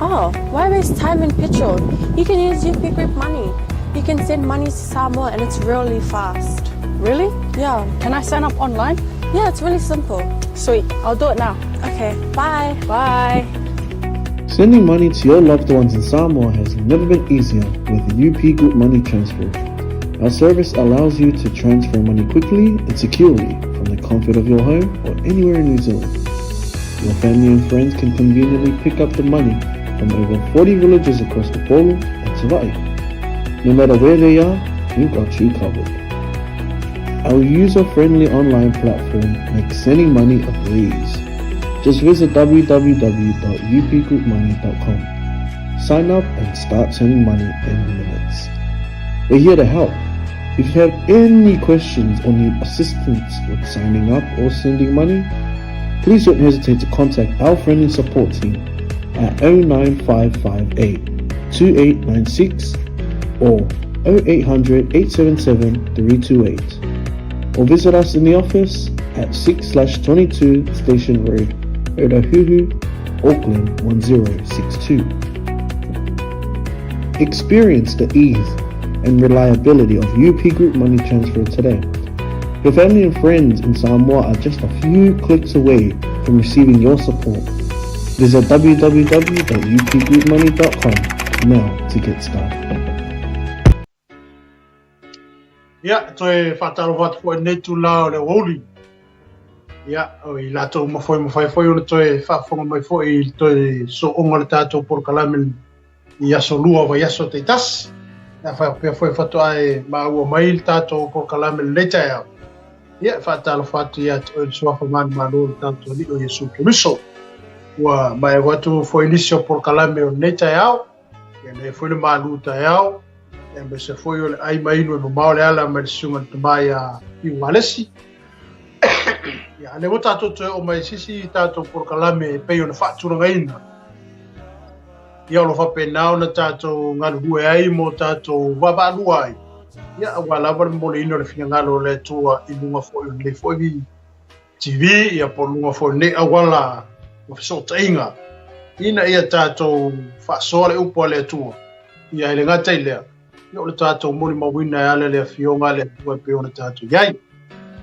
Oh, why waste time and petrol? You can use UP Group Money. You can send money to Samoa and it's really fast. Really? Yeah. Can I sign up online? Yeah, it's really simple. Sweet. I'll do it now. Okay, bye. Bye. Sending money to your loved ones in Samoa has never been easier with UP Group Money Transfer. Our service allows you to transfer money quickly and securely from the comfort of your home or anywhere in New Zealand. Your family and friends can conveniently pick up the money from over 40 villages across the Polo and Savai'i. No matter where they are, we've got you covered. Our user-friendly online platform makes sending money a breeze. Just visit www.upgroupmoney.com. Sign up and start sending money in minutes. We're here to help. If you have any questions or need assistance with signing up or sending money, please don't hesitate to contact our friendly support team at 09558 2896 or 0800 877 328 or visit us in the office at 6/22 Station Road, Otahuhu, Auckland 1062. Experience the ease and reliability of UP Group Money Transfer today. Your family and friends in Samoa are just a few clicks away from receiving your support. Visit www.upgroupmoney.com now to get started. Ia, toe faatalofa atu foi i lenei itula o le aoauli. Ia, o i latou uma foi mafai foi ona toe faafofoga mai foi i le toe sooga o le tatou polokalame i aso lua o vaiaso taitasi. Ia faapea foi faatoa e maua mai le tatou polokalame i lenei taeao. Ia, e faatalofa atu ia te oe i le suafa manumalo o le tatou Alii o Iesu Keriso. Ua maea atu foi nisi o polokalame o lenei taeao. Ia nei foi le malu taeao, aemaise foi o le ai ma inu e mamao le ala mai le susuga i le tama ia Fiu Alesi. Ia, lea ua tatou toe oo mai i se isi tatou polokalame e pei ona faatulagaina. Ia, o lo o faapena ona tatou galulue ai mo tatou vaavaalua ai. Ia, aua lava le momoliina o le finagalo o le Atua i luga foi o lenei foi TV, ia po o luga foi o lenei auala o fesootaiga, ina ia tatou faasoa le upu a le Atua. Ia, e le gata i lea, ia o le tatou molimauina e ala i le Afioga a le Atua e pei ona tatou i ai.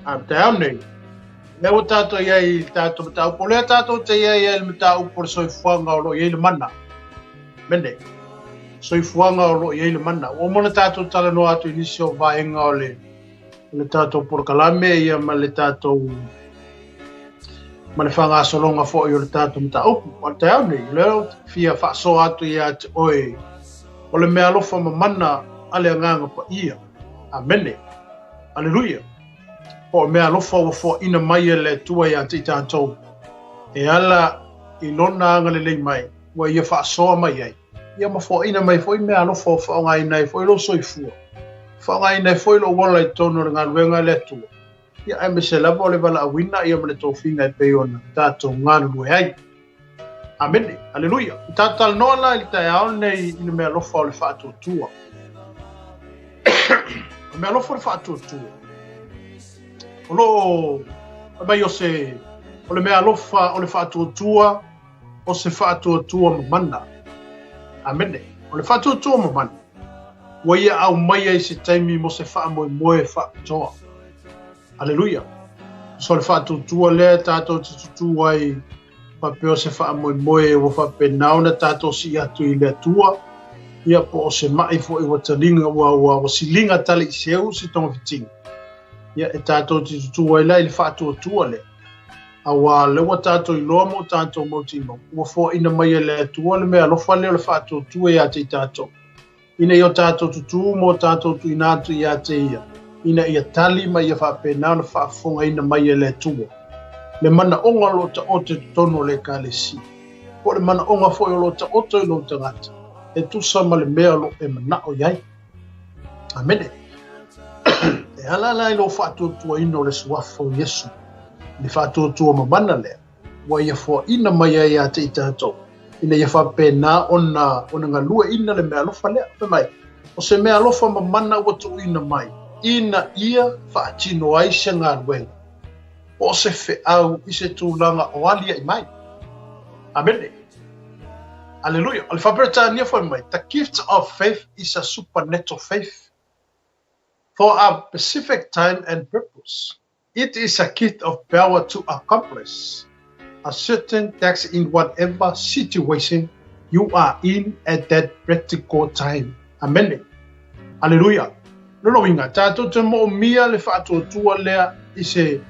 A o le taeao nei, lea ua tatou i ai i le tatou mataupu, o lea tatou te i ai i le mataupu o le soifuaga o lo o i ai le mana. Mene, soifuaga o lo o i ai le mana. Ua uma ona tatou talanoa atu i nisi o vaega o le le tatou polokalame ia ma le tatou ma le faagasologa foi o le tatou mataupu. O le taeao nei, o lea ou te fia faasoa atu ia te oe o le meaalofa mamana a le Agaga Paia. Amene. Aleluia. Po o meaalofa ua foaina mai e le Atua ia te i tatou e ala i lona agalelei mai ua ia faasoa mai ai. Ia ma foaina mai foi meaalofa ua faaaogaina ai foi lou soifua, faaaogaina ai foi lou ola i totonu o le galuega a le Atua. Ia aemaise lava o le valaauina ia ma le tofiga e pei ona tatou galulue ai. Amene. Aleluia. I tatou talanoa la i le taeao lenei i le meaalofa o le faatuatua. O le meaalofa o le faatuatua. O lo o mai o se o le meaalofa o le faatuatua o se faatuatua mamana. Amene. O le faatuatua mamana, ua ia aumaia i se taimi mo se faamoemoe faapitoa. Aleluia. So le faatuatua lea tatou te tutū ai faapea o se faamoemoe ua faapena ona tatou sii atu i le Atua, ia po o se mai foi ua taliga, ua, ua, ua siliga tali i seu se togafitiga. Ia e tatou te tutū ai la i le faatuatua lea. Auā lea ua tatou iloa ma o tatou mautinoa, ua foaina mai e le Atua le meaalofa lea o le faatuatua ia te i tatou, ina ia o tatou tutū ma o tatou tuuina atu ia te Ia, ina ia tali ma ia faapena ona faafofogaina mai e le Atua le manaoga o lo o taoto i totonu o le Ekalesia, po o le manaoga foi o lo o taoto i lou tagata, e tusa ma le mea o lo o e manao i ai. Amene. E ala la i lou faatuatuaina o le suafa o Iesu, le faatuatua mamana lea, ua ia foaina mai ai ia te i tatou, ina ia faapena ona, ona galueina le meaalofa lea. Fai mai, o se meaalofa mamana ua tuuina mai, ina ia faatino ai se galuega, po o se feau i se tulaga o aliaʻi mai. Amene. Aleluia. O le Faaperetania foi mai, The gift of faith is a supernatural faith for a specific time and purpose. It is a gift of power to accomplish a certain task in whatever situation you are in at that practical time. Amene. Aleluia. Lona uiga, tatou te moomia le faatuatua lea i se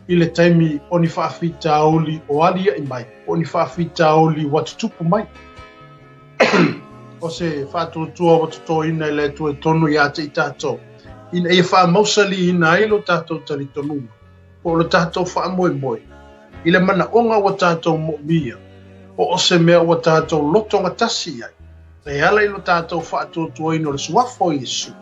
i le taimi o ni faafitauli o aliaʻi mai, po o ni faafitauli ua tutupu mai. O se faatuatua ua totoina e le Atua tonu iā te i tatou, ina ia faamausaliina ai lo tatou talitonuga, po o lo tatou faamoemoe, i le manaoga ua tatou moomia, po o se mea ua tatou lotogatasi i ai, e ala i lo tatou faatuatuaina o le Suafa o Iesu,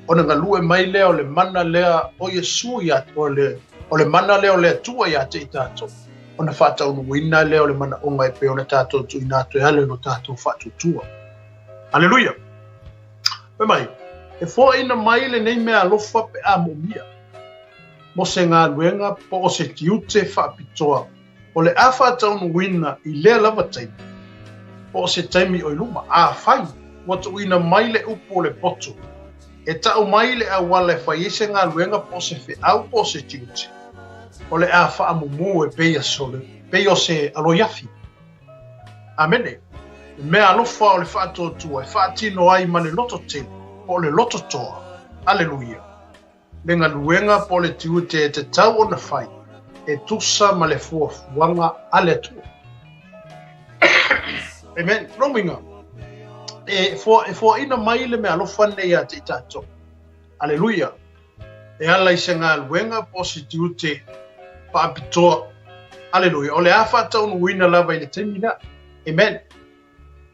ona galue mai lea o le mana lea o Iesu ia o le, o le mana lea o le Atua iā te i tatou, ona faataunuuina lea o le manaoga e pei ona tatou tuuina atu e ala i lo tatou faatuatua. Aleluia! Fai mai, e foaina mai lenei mea alofa pe a moomia, mo se galuega po o se tiute faapitoa o le a faataunuuina i lea lava taimi, po o se taimi o i luma. Afai ua tuuina mai le upu o le poto, e tau mai le auala e fai ai se galuega po o se feau po o se tiute, o le a faamumu e pei a sole, pei o se aloiafi. Amene. Le mea alofa o le faatuatua e faatino ai ma le loto tele, po o le loto toa. Aleluia. Le galuega po o le tiute e tatau ona fai, e tusa ma le fuafuaga a le Atua. Amen. Lona uiga, e, foa, e foaina mai le mea alofa nei ia te i tatou. Aleluia. E ala i se galuega po o se tiute faapitoa. Aleluia. O le a faataunuuina lava i le taimi lea. Amen.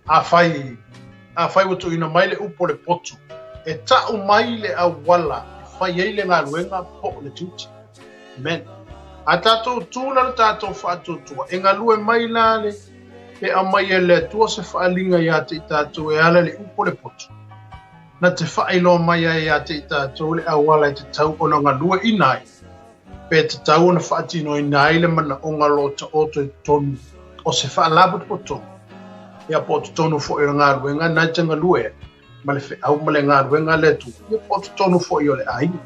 Afai, afai ua tuuina mai le upu o le potu, e ta'u mai le auala e fai ai le galuega po o le tiute. Amen. A tatou tu la le tatou faatuatua, e galue mai la le pe aumai e le Atua se faaaliga iā te i tatou e ala i le upu o le potu, na te faailoa mai ai iā te i tatou le auala e tatau ona galueina ai pe tatau ona faatinoina ai le manaoga o lo o taoto i totonu o se faalapotopotoga, ia po o totonu foi o le galuega na e te galue ai ma le feau ma le galuega a le Atua, ia po o totonu foi o le aiga.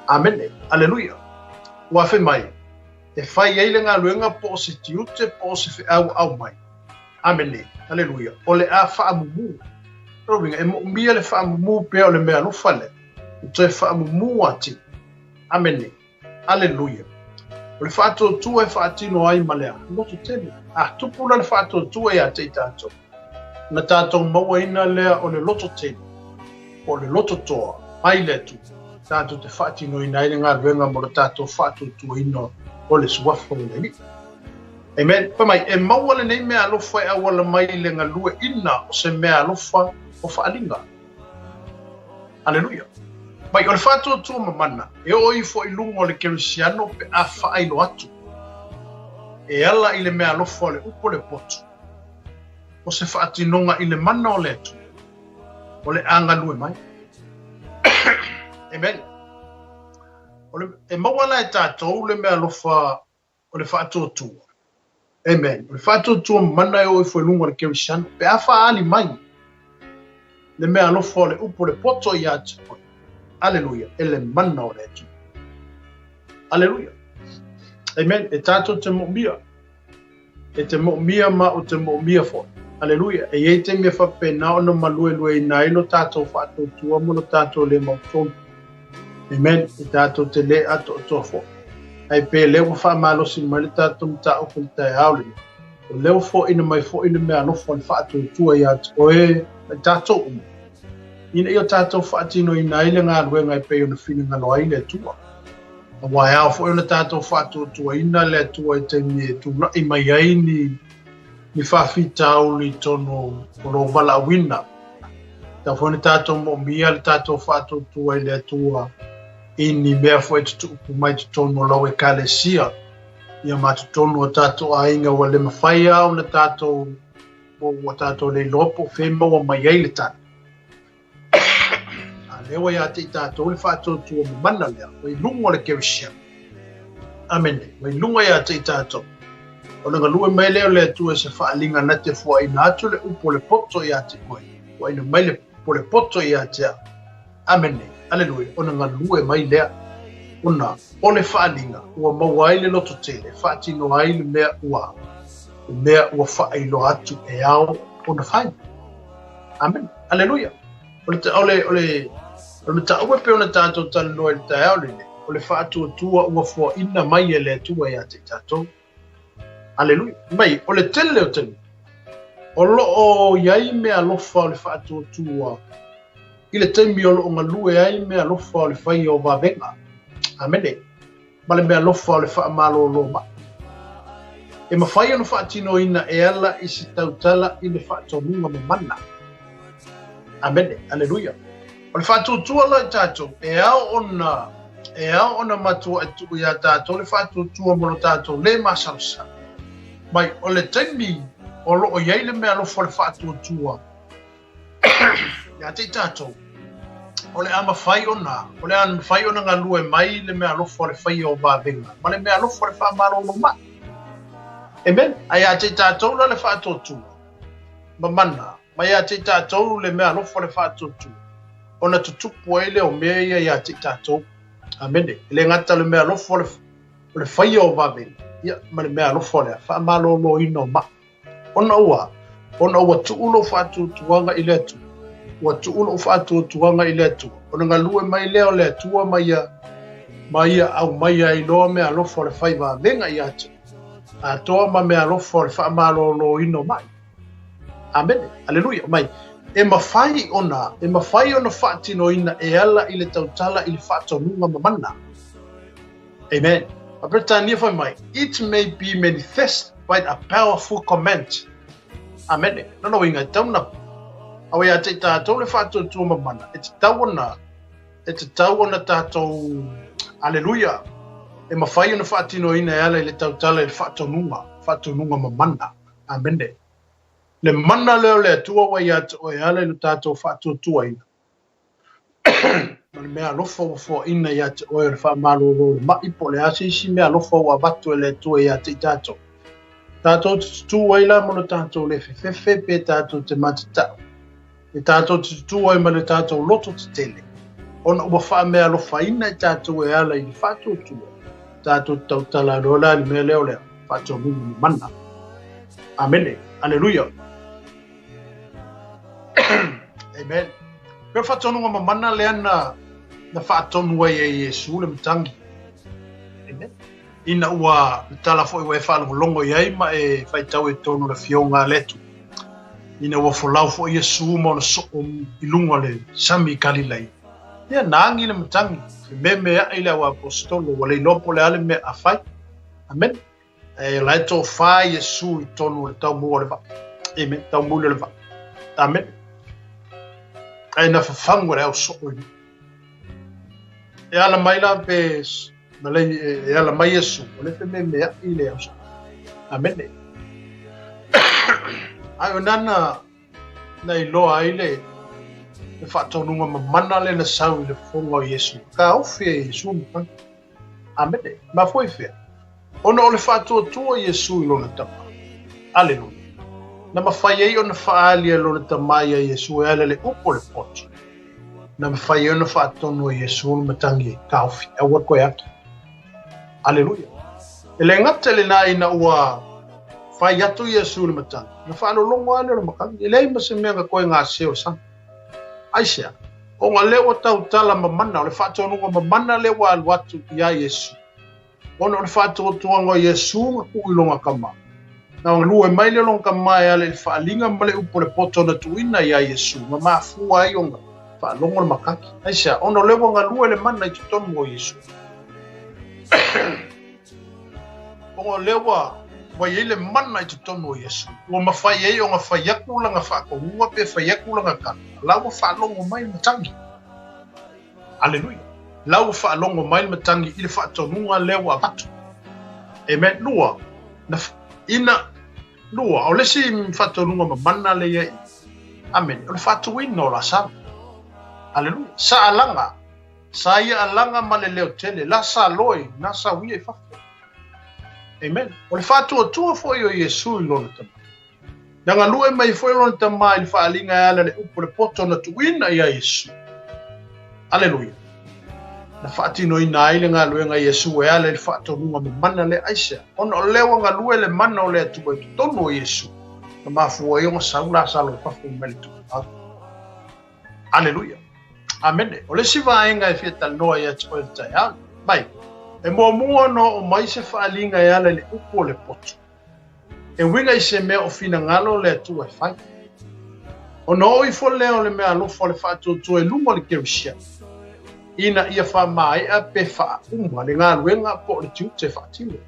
Amene. Aleluia. Ua fai mai, e fai ai le galuega po o se tiute po o se feau aumai. Amene. Aleluia. O le a faamumu. Lona uiga, e moomia le faamumu pea o le mea alofa lea, e toe faamumu atili. Amene. Aleluia. O le faatuatua e faatino ai ma le loto tele. A tupu la le faatuatua iā te i tatou, ona tatou mauaina lea o le loto tele, po o le loto toa, mai le Atua, tatou te faatinoina ai le galuega mo le tatou faatuatuaina o le Suafa o le Alii. Amen. Fai mai, e maua lenei mea alofa e auala mai i le galueina o se mea alofa o faaaliga. Aleluia. Mai, o le faatuatua mamana, e oo ifo i luga o le kerisiano pe a faailo atu, e ala i le mea alofa o le upu o le potu, o se faatinoga i le mana o le Atua, o le a galue mai. Amen. O le, e maua la e tatou le mea alofa o le faatuatua. Amen. O le faatuatua mamana e oo ifo i luga o le kerisiano, pe a faaali mai le mea alofa o le upu o le poto iā te oe. Aleluia. E le mana o le Atua. Aleluia. Amen. E tātou te moomia. E te moomia ma o te moomia foi. Aleluia. E iai taimi e faapena ona maluelueina ai lo tātou faatuatua ma lo tātou le mautonu. Amen. E tātou te le atoatoa foi. Ae pe lea ua faamalosi mai le tatou mataupu i le taeao lenei, o lea ua foaina mai foi le mea alofa o le faatuatua ia te oe ma i tatou uma, ina ia tatou faatinoina ai le galuega e pei ona finagalo ai le Atua. Aua e ao foi ona tatou faatuatuaina le Atua i taimi e tula'i mai ai ni, ni faafitauli i totonu o lou valaauina. Tatau foi ona tatou moomia le tatou faatuatua i le Atua i ni mea foi e tutupu mai totonu o lau Ekalesia, ia ma totonu o tatou aiga ua le mafai lava ona tatou, ua tatou le iloa po o fea e maua mai ai le tali. A lea ua ia te i tatou le faatuatua mamana lea, ua i luga o le kerisiano. Amene. Ua i luga ia te i tatou. Ona galue mai lea o le Atua i se faaaliga na te fuaina atu le upu o le poto ia te oe, fuaina mai le upu o le poto ia te au. Amene. Aleluia. Ona galue mai lea, ona o le faaaliga ua maua ai le lototele, e faatino ai le mea ua, le mea ua faailoa atu e ao ona fai. Amene. Aleluia. O le, o le, o le, o le mataupu e pei ona tatou talanoa i le taeao lenei, o le faatuatua ua foaina mai e le Atua ia te i tatou. Aleluia. Mai, o le tele o taimi, o lo o i ai meaalofa o le faatuatua i le taimi o lo o galue ai meaalofa o le faia o vavega. Amene. Ma le meaalofa o le faamalolo mai. E mafai ona faatinoina e ala i se tautala i le faatonuga mamana. Amene. Aleluia. O le faatuatua la i tatou, e ao ona, e ao ona matuai tuu iā tatou le faatuatua mo lo tatou le masalosalo. Mai, o le taimi o lo o i ai le meaalofa o le faatuatua ia te i tatou, o le a mafai ona, o le a mafai ona galue mai le meaalofa o le faia o vavega ma le meaalofa o le faamalolo mai. Amen. Ae ia te i tatou la le faatuatua mamana, ma ia te i tatou le meaalofa o le faatuatua, ona tutupu ai lea o mea ia ia te i tatou. Amene. E le gata o le meaalofa o le, o le faia o vavega, ia, ma le meaalofa o le faamaloloina o mai. Ona ua, ona ua tuu lou faatuatuaga i le Atua, ua tuu lou faatuatuaga i le Atua, ona galue mai lea o le Atua ma ia, ma ia aumaia ai loa meaalofa o le fai vavega ia te oe, atoa ma meaalofa o le faamaloloina o mai. Amene. Aleluia. Mai, e mafai ona, e mafai ona faatinoina e ala i le tautala i le faatonuga mamana. Amen. A Peretania fai mai, it may be manifest by a powerful command. Amene. Lona uiga, e tatau ona, aua ia te i tatou le faatuatua mamana, e tatau ona, e tatau ona tatou, aleluia, e mafai ona faatinoina e ala i le tautala i le faatonuga, faatonuga mamana. Amene. Le mana lea o le Atua ua ia te oe e ala i lo tatou faatuatuaina, ma le meaalofa ua foaina ia te oe o le faamalolo o le maʻi po o le a se isi meaalofa ua avatu e le Atua ia te i tatou. Tatou te tutū ai la ma lo tatou le fefefe pe tatou te matatau. E tatou te tutū ai ma le tatou loto tetele, ona ua faameaalofaina i tatou e ala i le faatuatua, tatou te tautala loa la i le mea lea o le faatonuga mamana. Amene. Aleluia. Amen. Pe o le faatonuga mamana lea na, na faatonu ai e Iesu le matagi. Amen. Ina ua tala foi ua e faalogologo i ai ma e faitau i totonu o le Afioga a le Atua. Ina ua folau foi Iesu ma ona soo i luga o le sami i Kalilei. Ia, na agi le matagi, fememeai le au aposetolo, ua le iloa po o le a le mea a fai. Amen. E la e tofa Iesu i totonu o le taumua o le vaa. Amen. Taumuli o le vaa. Amen. Ae na fafagu e le au soo i E ala mai la pe na le e ala mai Iesu, o le fememeai le au soo. Amen. Ae o nana na iloa ai le le faatonuga mamana le na sau i le fofoga o Iesu. Ka ofi e Iesu ma Amene. Mafua i fea? Ona o le faatuatua Iesu i lona Tama. Aleluia. Na mafai ai ona faaali e lona Tama ia Iesu e ala i le upu o le poto. Na mafai ai ona faatonu e Iesu le matagi e taofi, aua toe agi. Aleluia. E le gata i lena ina ua fai atu Iesu i le matagi, na faalologo lava lea o le matagi, e leai ma se mea na toe gasea o le sami. Aisea? Ona lea ua tautala mamana, o le faatonuga mamana lea ua alu atu iā Iesu. Ona o le faatuatuaga o Iesu na tuu i lona tama. Na galue mai lea o lona tama e ala i le faaaliga ma le upu o le poto na tuuina iā Iesu, na mafua ai ona faalogo le matagi. Aisea? Ona o lea ua galue le mana i totonu o Iesu. Ona o lea ua ua i ai le mana i totonu o Iesu, ua mafai ai ona fai atu lana faatonuga pe fai atu lana tala, la ua faalogo mai le matagi. Aleluia. La ua faalogo mai le matagi i le faatonuga lea ua avatu. Amen. Lua, na, ina, lua, o le isi faatonuga mamana lea ia i. Amen. O le faatuina o Lasalo. Aleluia. Sa alaga. Sa ia alaga ma le leo tele, la sa loi, na sa uia i fafo. Amen. O le faatuatua foi o Iesu i lona Tama. Na galue mai foi lona Tama i le faaaliga e ala i le upu o le poto na tuuina ia Iesu. Aleluia. Na faatinoina ai le galuega a Iesu e ala i le faatonuga mamana lea. Aisea? Ona o lea ua galue le mana o le Atua i totonu o Iesu, na mafua ai ona sau Lasalo i fafo mai le tupuau. Aleluia. Amene. O le isi vaega e fia talanoa ia te oe i le taeao, mai, e muamua ona oo mai se faaaliga e ala i le upu o le poto. E uiga i se mea o finagalo le Atua e fai. Ona oo ifo lea o le mea alofa o le faatuatua i luga o le kerisiano, ina ia faamaea pe faauma le galuega po o le tiute faatino.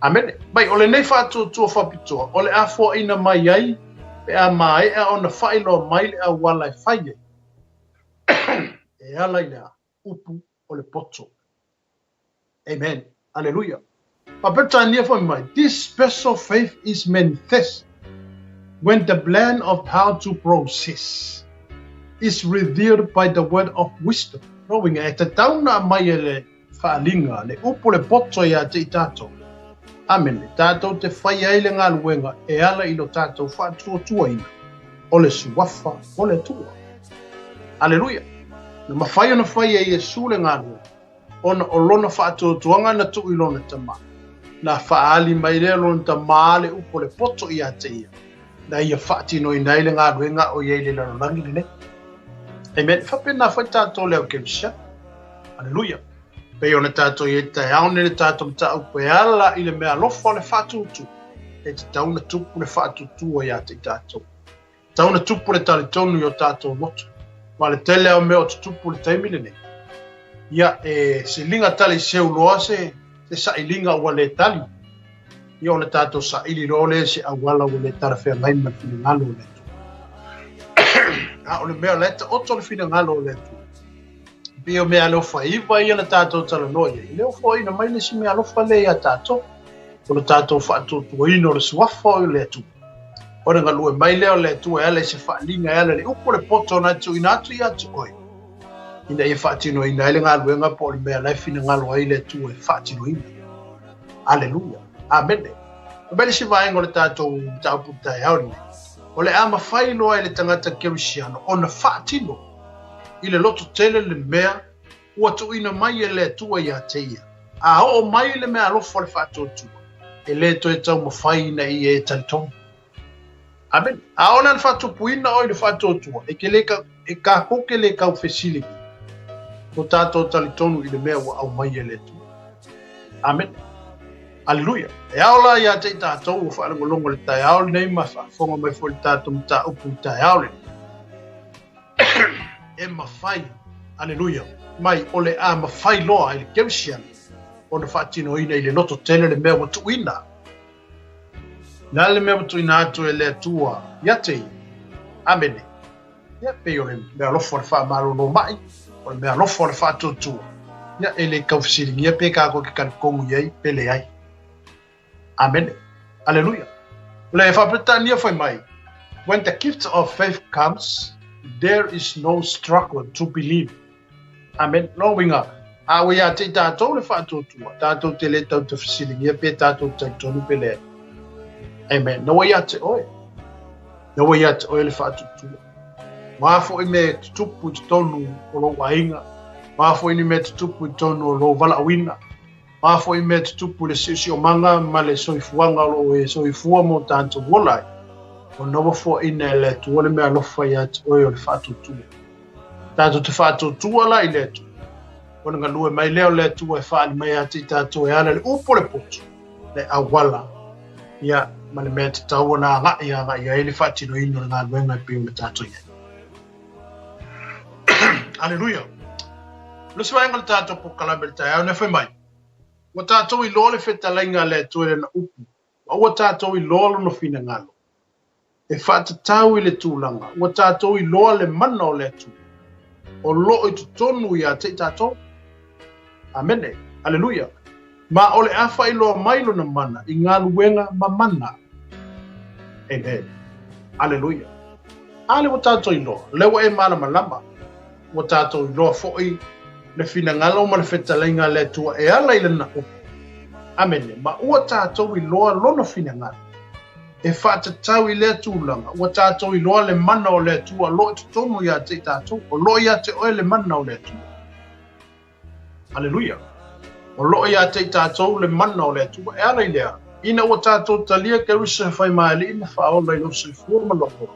Amene. Mai, o lenei faatuatua faapitoa, o le a foaina mai ai pe a maea ona faailoa mai le auala e fai ai, e ala i le a? Upu o le poto. Amen. Aleluia. Faa-Peretania fai mai, This special faith is manifest when the plan of how to process is revealed by the word of wisdom. Lona uiga, e tatau ona aumai e le faaaliga, le upu le poto ia te i tatou. Amene. Tatou te fai ai le galuega e ala i lo tatou faatuatuaina o le Suafa o le Atua. Aleluia! Na mafai ona fai e Iesu le galuega, ona o lona faatuatuaga na tuu i lona Tama. Na faaali mai lea lona Tama le upu o le poto ia te ia, na ia faatinoina ai le galuega o i ai i le lalolagi lenei. Amen. E faapena foi tatou le au kerisiano. Aleluia. Pei ona tatou i ai taeao nei le tatou mataupu e ala i le mea alofa o le faatutu, e tatau ona tupu le faatutua ia te i tatou. Tatau ona tupu le talitonu i o tatou loto. Ma le tele o mea o tutupu i le taimi lenei. Ia, e siliga tali seu loa se, se sailiga ua le tali. Ia ona tatou saili loa lea se auala ua le talafeagai ma le finagalo o le Atua. A o le mea o la e taoto le finagalo o le Atua. Pei o mea alofa iva ia na tatou talanoa i ai. E le o foaiina mai le isi mea alofa lea ia tatou. O le tatou faatuatuaina o le suafa o le Atua. Ona galue mai lea o le Atua e ala i se faaaliga e ala i le upu o le poto na tuuina atu ia te oe, ina ia faatinoina ai le galuega po o le mea la e finagalo ai le Atua e faatinoina. Aleluia. Amene. O le isi vaega o le tatou mataupu taeao lenei, o le a mafai loa e le tagata kerisiano ona faatino i le loto tele le mea ua tuuina mai e le Atua ia te ia. A oo mai le mea alofa o le faatuatua, e le toe taumafai ina ia e talitonu. Amene. A oo la le faatupuina oe i le faatuatua, e ke le ka, e kākou ke le kau fesili ko tātou talitonu i le mea ua aumai e le Atua. Amene. Aleluia. E ao la ia te i tātou ua faalogologo i le taeao lenei ma faafofoga mai foi i le tatou mataupu i le taeao lenei. E mafai, aleluia, mai o le a mafai loa e le kerisiano ona faatinoina i le loto tele le mea ua tuuina. Le a le mea ua tuuina atu e le Atua ia te ia? Amene. Ia, pei o le mea alofa o le faamalolo mai, o le mea alofa o le faatuatua. Ia, e le tau fesiligia pe kākou te talitonu i ai pe leai. Amene. Aleluia. O le Faa-Peretania fai mai, When the gift of faith comes, there is no struggle to believe. Amen. Lona uiga, a ua ia te i tātou le faatuatua, tātou te le tau te fesiligia pe tātou talitonu pe leai. Amen. Na ua ia te oe. Na ua ia te oe le faatuatua. O a foi mea e tutupu i totonu o lou aiga, o a foi ni mea e tutupu i totonu o lou valaauina, O a foi mea tutupu i le siosiomaga ma le soifuaga o lo o e soifua ma o tatou ola ai, ona ua foaina e le Atua le mea alofa ia te oe o le faatuatua. Tatou te faatuatua la i le Atua, ona galue mai lea o le Atua e faaali mai ia te i tatou e ala i le upu o le poto, le auala, ia, ma le mea tatau ona agai agai ai le faatinoina o le galuega e pei ona tatou i ai. Aleluia. O le isi vaega o le tatou polokalame i le taeao nei fai mai, Ua tatou iloa le fetalaiga a le Atua i lana upu, ma ua tatou iloa lona finagalo. E faatatau i le tulaga, ua tatou iloa le mana o le Atua, o lo o i totonu ia te i tatou. Amene. Aleluia. Ma o le a faailoa mai lona mana i galuega ma mana. Amen. Aleluia. A lea ua tatou iloa, lea ua e malamalama, ua tatou iloa foi le finagalo ma le fetalaiga a le Atua e ala i lana upu. Amene. Ma ua tātou iloa lona finagalo e faatatau i lea tulaga, ua tātou iloa le mana o le Atua o lo o i totonu ia te i tātou, o lo o ia te oe le mana o le Atua. Aleluia. O lo o ia te i tātou le mana o le Atua. E ala i lea, ina ua tātou talia Keriso e fai ma Alii ma Faaola i lou soifua ma lou ola,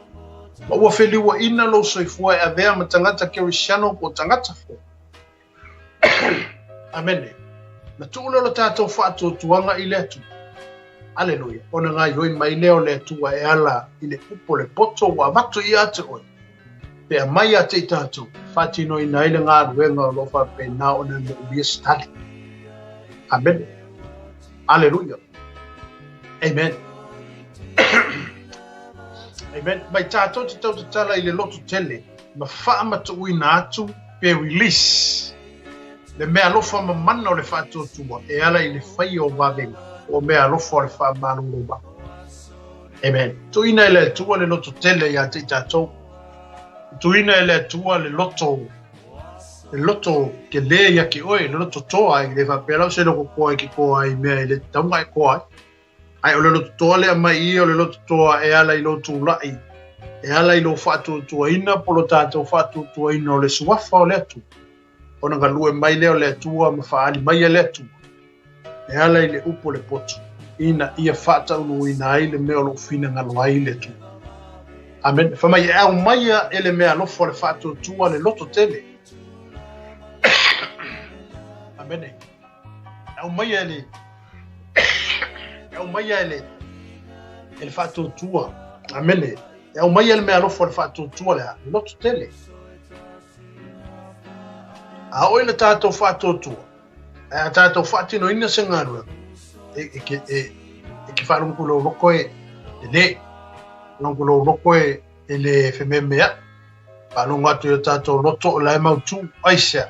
ma ua feliuaina lou soifua e avea ma tagata Kerisiano po o tagata fou. Amene. Na tuu lea o le tātou faatuatuaga i le Atua. Aleluia. Ona gaoioi mai lea o le Atua e ala i le upu o le poto ua avatu ia te oe. Pe aumai ia te i tātou, e faatinoina ai le galuega o lo o faapena ona e moomia se tali. Amene. Aleluia. Amen. Amen. Mai tātou te tautatala i le loto tele, ma faamatuuina atu pe release le meaalofa ma mana o le faatuatua e ala i le faia o vavega o meaalofa o le faamalolo mai. Amen. Tuuina e le Atua le loto tele ia te i tātou. Tuuina e le Atua le loto le loto kelē ia te oe, le loto toa e le faapea lau se loko toa e ke toa ai mea e le tatau ona e toa ai. Ae o le loto toa lea mai i o le loto toa e ala i lou tulai, e ala i lou faatuatuaina po o lo tātou faatuatuaina o le suafa o le Atua. Ona galue mai lea o le Atua ma faaali mai e le Atua, e ala i le upu o le potu, ina ia faataunuuina ai le mea o lo o finagalo ai le Atua. Amene. Fai mai, e aumaia e le meaalofa o le faatuatua le loto tele. Amene. E aumaia e le e aumaia e le e le faatuatua. Amene. E aumaia e le meaalofa o le faatuatua le a, le loto tele. A oo ina tātou faatuatua, ae a tātou faatinoina se galuega, e, e, e, e, e ke faalogo ku lou loko e, e lē, faalogo ku lou loko e, e lē fememeaʻi. Faalogo atu i o tātou loto o la e mautū, aisea?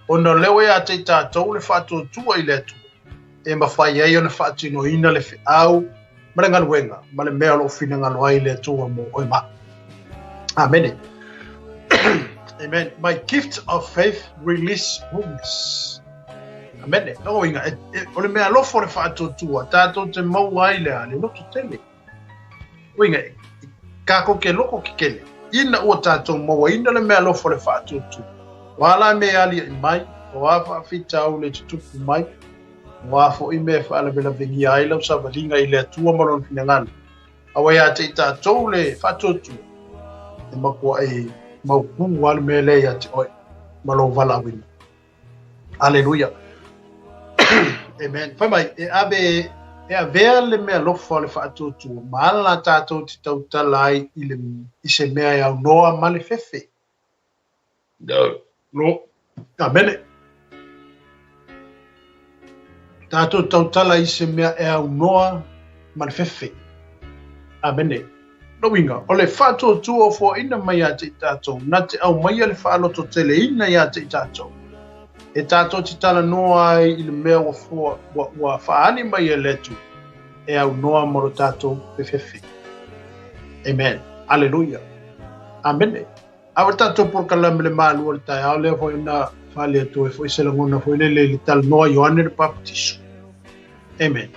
Ona o lea ua ia te i tātou le faatuatua i le Atua, e mafai ai ona faatinoina le feau ma le galuega ma le mea o lo o finagalo ai le Atua mo oe ma au. Amene. Amen. My gift of faith release wholeness. Amene. Lona uiga, e, e, o le meaalofa o le faatuatua, tātou te maua ai le a, le loto tele. Uiga, e, kākou ke loko kekele, ina ua tātou mauaina le meaalofa o le faatuatua, o a la mea e aliaʻi mai, o a faafitauli e tutupu mai, O a foi mea e faalavelavenia ai lau savaliga i le Atua ma Lona finagalo, aua ia te i tātou le faatuatua, e makuaʻi maupū lava le mea lea ia te oe ma lou valaauina. Aleluia. Amen. Fai mai, e ave, e avea le meaalofa o le faatuatua ma ala tātou te tautala ai i, le, i se mea e aunoa ma le fefe. No. No. Amene. Tātou tautala i se mea e aunoa ma le fefe. Amene. Lona uiga, o le faatuatua o foaina mai ia te i tātou, na te aumaia le faalototeleina ia te i tātou. E tātou te talanoa ai i le mea ua, foa, ua, ua faaali mai e le Atua, e aunoa ma lo tātou fefefe. Amen. Aleluia. Amene. A ua tatou polokalame le malu o le taeao lea foi na faaali atu ai foi se lagona foi lele i le talanoa Ioane le Papatiso. Amen.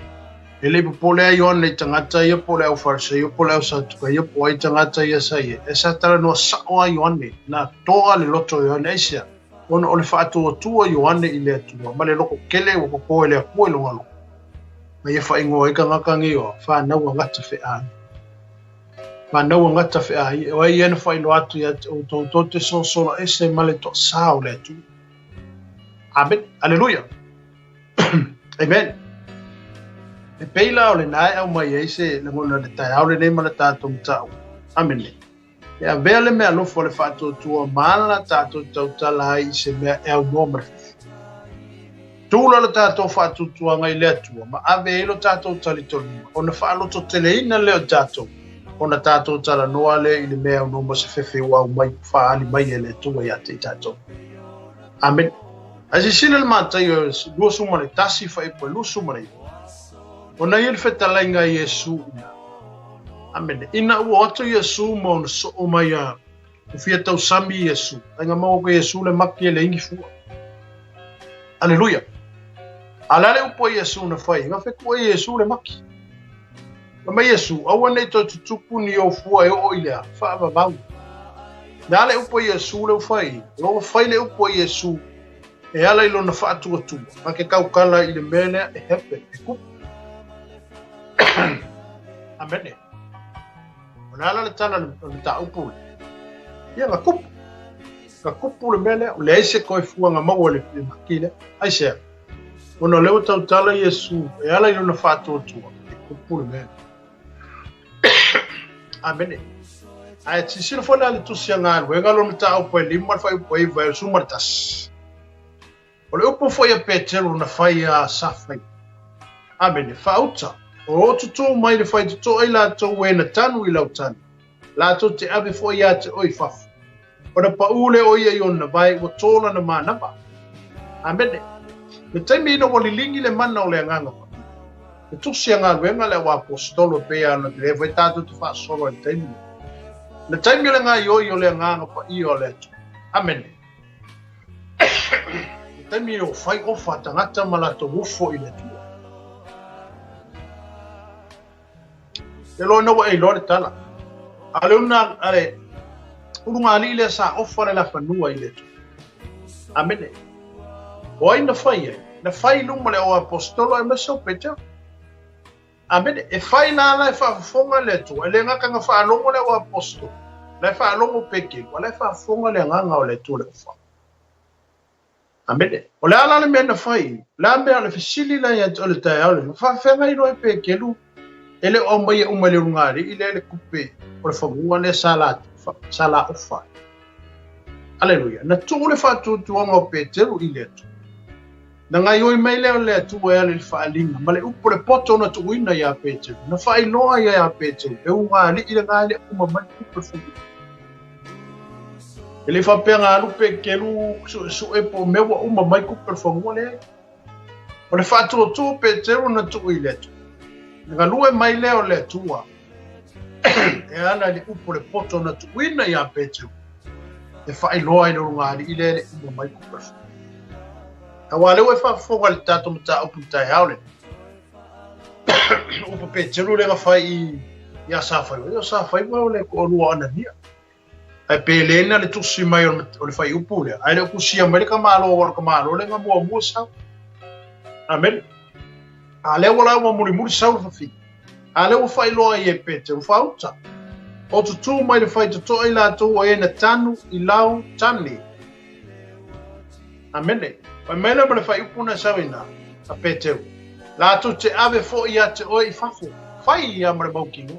E le i popole a Ioane i tagata ia po o le au Fariseio po o le au Satukaio po o ai tagata ia sa i ai. Ae sa talanoa sao a Ioane, na toa le loto o Ioane. Aisea? Ona o le faatuatua o Ioane i le Atua ma le loko kele ua koko e le Atua i lona loko. Ma ia faaigoa ai tagata nei o fanau a gata feaai. Whanau a Ngata Wheai, o ai ia na whailoa atu ia te outou tou te sosola ese ma le toasā o le Atua. Amen. Aleluia. Amen. E pei la o lena e aumai ai se lagona i le taeao lenei ma le tatou mataupu. Amene. E avea le meaalofa o le faatuatua ma ala tatou tautala ai i se mea e aunoa ma le fefe. Tula lo tatou faatuatuaga i le Atua ma ave ai lo tatou talitonuga, ona faalototeleina lea o tatou, ona tatou talanoa lea i le mea e aunoa ma se fefe ua aumai ua faaali mai e le Atua ia te i tatou. Amene. Ae silasila le Mataio 21 fuaiupu e 29, ona ia le fetalaiga a Iesu ina. Amene. Ina ua o atu Iesu ma ona soo mai a Ua fia tausami Iesu. Ai nga maua ko Iesu le maki e le ingi fua. Aleluia. A o le a le upu a Iesu na fai? Na fai ku e Iesu le maki. Na mai Iesu, aua nei toe tutupu ni ou fua e oo i le a, faavavau. Na a le upu a Iesu le ua fai? O ua fai le upu a Iesu e ala i lona faatuatua, na ke tautala i le mea lea e happen, e kupu. Amene. O le ala le tala o le mataupu le. Ia, na kupu. Na kupu le mea lea, o leai se toe fuaga maua i le maki lea. Aisea? Ona o lea ua tautala Iesu e ala i lona faatuatua, e kupu le mea. Amene. Ae silasila foi la i le tusi a galuega lona mataupu e 5 le fuaiupu e 9 e 11. O le upu foi a Peteru na fai a Safai. Amene. Faauta. O lo o tutū mai le faitotoa i latou e na tanu i lau tanu, latou te ave foi ia te oe i fafo. Ona paʻū lea o ia i ona vae ua tō lana manava. Amene. Le taimi ina ua liligi le mana o le Agaga Paia. Le tusi a galuega le au aposetolo e pei ona lea foi tatou te faasolo ai le taimi lenei. Le taimi o le gaoioi o le Agaga Paia o le Atua. Amene. Le taimi o fai ofa tagata ma latou ofo i le Atua. Te loa ina ua e iloa le tala. A le una, a le ulugalii lea sa ofa le lafanua i le Atua. Amene. O ai na fai ai? Na fai i luma le au aposetolo aemaise o Petero. Amene. E fai la la e faafofoga le Atua. E le gata na faalogo le au aposetolo. La e faalogo Petero, a la e faafofoga le agaga o le Atua le ofa. Amene. O le a la le mea na fai? O le a mea o le fesili la ia te oe i le taeao lenei? Na faafeagai loa e Peteru e le o aumaia uma e le ulugalii lea le tupe o le fanua lea sa la, sa la ofa ai. Aleluia. Na tuu le faatuatuaga o Peteru i le Atua. Na gaioi mai lea o le Atua e ala i le faaaliga ma le upu o le poto na tuuina iā Peteru. Na faailoa ia iā Peteru, e ulugalii lena e le o uma mai le tupe o le fanua. E le faapea na alu Peteru suesue po o mea ua uma mai tupe o le fanua, leai. O le faatuatua o Peteru na tuu i le Atua. Na galue mai lea o le Atua e ala i le upu o le poto na tuuina iā Peteru e faailoa ai le ulugalii lea e le uma mai tupe o le fanua. Aua lea ua e faafofoga i le tatou mataupu i le taeao lenei. Upu Peteru lea na fai i iā Safaiva. Ia o Safaiva o le toalua o Anania. Ae pe le na le tusi mai o le fuaiupu lea, ae le o tusia mai le tamaloa aua o le tamaloa lea na muamua sau. Amene. A lea ua la ua mulimuli sau le fafine. A lea ua faailoa ai e Peteru, faauta. O tutū mai le faitotoa i latou o e na tanu i lau tane. Amene. Fai mai lea ma le fuaiupu na sau ina a Peteru. Latou te ave foi ia te oe i fafo. Fai ia ma le mautinoa.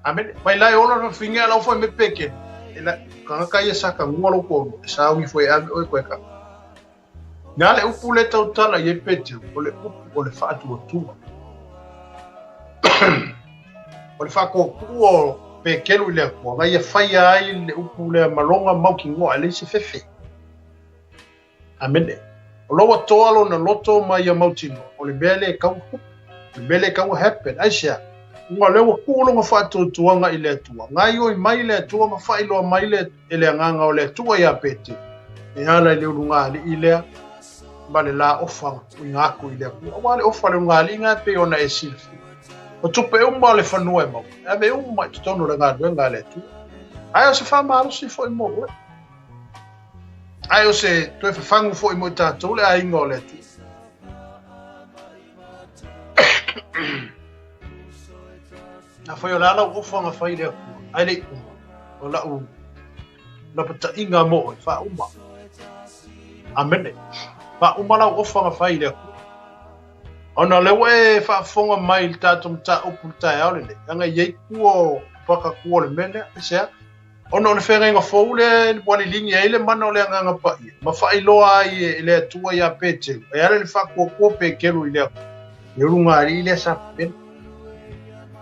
Amene. Mai la e ola le fafine a lau fai mai Peteru. E la, tagata ia sa tagua lou toalua, e sauni foi e ave oe koe ka. Na le upu le tautala i ai Peteru, o le upu o le faatuatua. O le faatuatua o Peteru i le Atua, na ia faia ai le upu lea maloga mautinoa, e leai se fefe. Amene. O la ua toa lona loto ma ia mautinoa, o le mea lea e tau tupu, o le mea lea e tau happen. Aisea? Ona o lea ua tuu lona faatuatuaga i le Atua, gaoioi mai le Atua ma faailoa mai le, e le agaga o le Atua iā Peteru, e ala i le ulugalii lea ma le la ofa na tuuina atu i le Atua. Aua le ofa a le ulugalii na e pei ona e silafia. O tupe uma o le fanua e maua, e ave uma i totonu o le galuega a le Atua. Ae o se faamalosi foi mo oe. Ae o se toe fafagu foi mo i tatou le aiga o le Atua. Afai o le a lau ofa na fai i le Atua, ae le i uma, o lau lapataiga mo oe, faauma. Amene. Faauma lau ofa na fai i le Atua. Ona o lea ua e faafofoga mai i le tatou mataupu i le taeao lenei, leaga e i ai tua o paka tua o le mea lea, aisea? Ona o le feagaiga fou lea ua liligi ai le mana o le Agaga Paia, ma faailoa ai e le Atua iā Peteru, e ala i le faatuatua Peteru i le Atua, le ulugalii lea sa pepelo.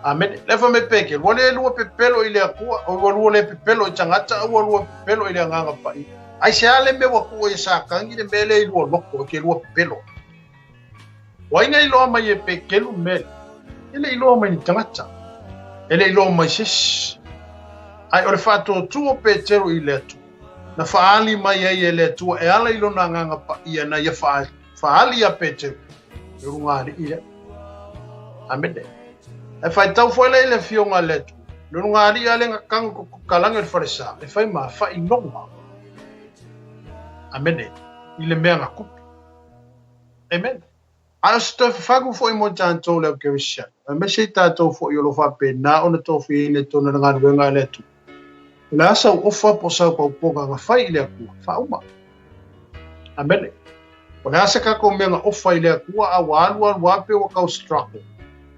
Amene. Lea fai mai Peteru, ua le lua pepelo i le Atua, ua lua le pepelo i tagata, a ua lua pepelo i le Agaga Paia. Aisea le mea ua tuu ai e Satani le mea lea i lua loto e te lua pepelo ai? O ai na iloa mai e Peteru le mea lea? E le i iloa mai ni tagata. E le i iloa mai se isi. Ae o le faatuatua o Peteru i le Atua, na faaali mai ai e le Atua e ala i lona Agaga Paia na ia Fa'ali ia Peteru, le ulugalii lea. Amene. Ae faitau foi lea i le Afioga a le Atua, le ulugalii a lea na kagu kalagi o le falesa, e fai ma fa'inoga. Amene. I le mea na tupu. Amen. A o se toe fafagu foi mo i tatou le au kerisiano, aemaise i tatou foi o lo o faapena ona tofiaina i totonu o le galuega a le Atua. O le a sau ofa po o sau paupoga na fai i le Atua, faauma. Amene. O le a se tatou mea na ofa i le Atua a ua alu alu lava pe ua tau struggle,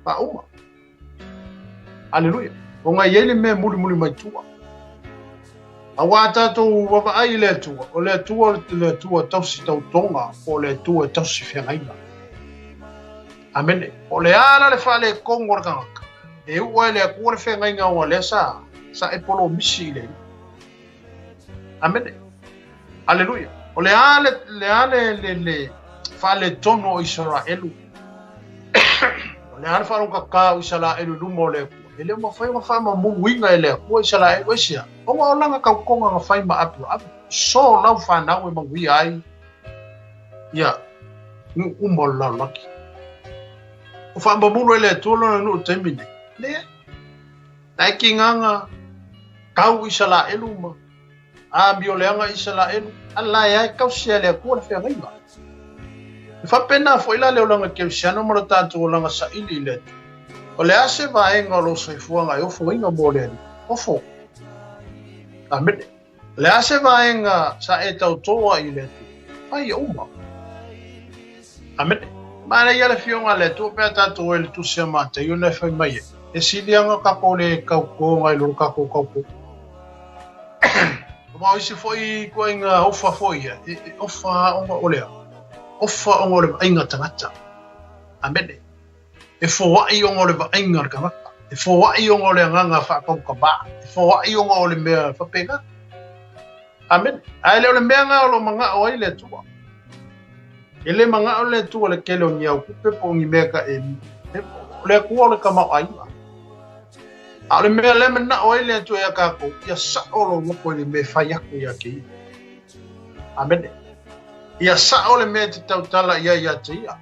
faauma. Aleluia. Ona e i ai le mea e mulimuli mai tua. Aua a tatou vaavaai i le Atua, o le Atua o le Atua tausi tautoga, po o le Atua e tausi feagaiga. Amene. O le a la le faaletonu o le tagata, e uu ai e le Atua le feagaiga ona lea sa, sa e polomisi i le Alii. Amene. Aleluia. O le a le, le a le, le, le faaletonu o Isaraelu. O le a le faalogogata o Isaraelu i luma o le Atua. E le o mafai ona faamamuluina e le Atua Isaraelu. Aisea? Ona o lana tautoga na fai ma Aperahama. So lau fanau e manuia ai ia nuu uma o le lalolagi. O faamamulu e le Atua lona nuu i le taimi nei? Leai. Na e kigana kau Isaraelu ma amioleaga Isaraelu, a la e ae kausia e le Atua le feagaiga. E faapena foi la le olaga kerisiano ma lo tatou olaga saili i le Atua. O le a se vaega o lou soifuaga e ofoina mo le Alii? Ofo. Amene. O le a se vaega sa e tauto ai i le Atua? Fai ia uma. Amene. Manaia le Afioga a le Atua pe a tatou o i le Tusi a Mataio na e fai mai ai, E sili ana tatou le tautoga i lo le tatou tauto. Aua o isi foi ituaiga ofa foi ia, e ofa ona o le a? Ofa ona o le vaaiga tagata. Amene. E foai ona o le vaaiga a le tagata. E foai ona o le agaga faatautavā. E foai ona o le mea faapena. Amene. Ae le o le mea lena o lo o manao ai le Atua. E le manao le Atua le tele o ni au tupe po o ni mea ka e, o le Atua o le tamaoaiga. A o le mea lea manao ai le Atua ia tatou, ia sao lou loto i le mea e fai atu ia te ia. Amene. Ia sao le mea e te tautala i ai ia te ia.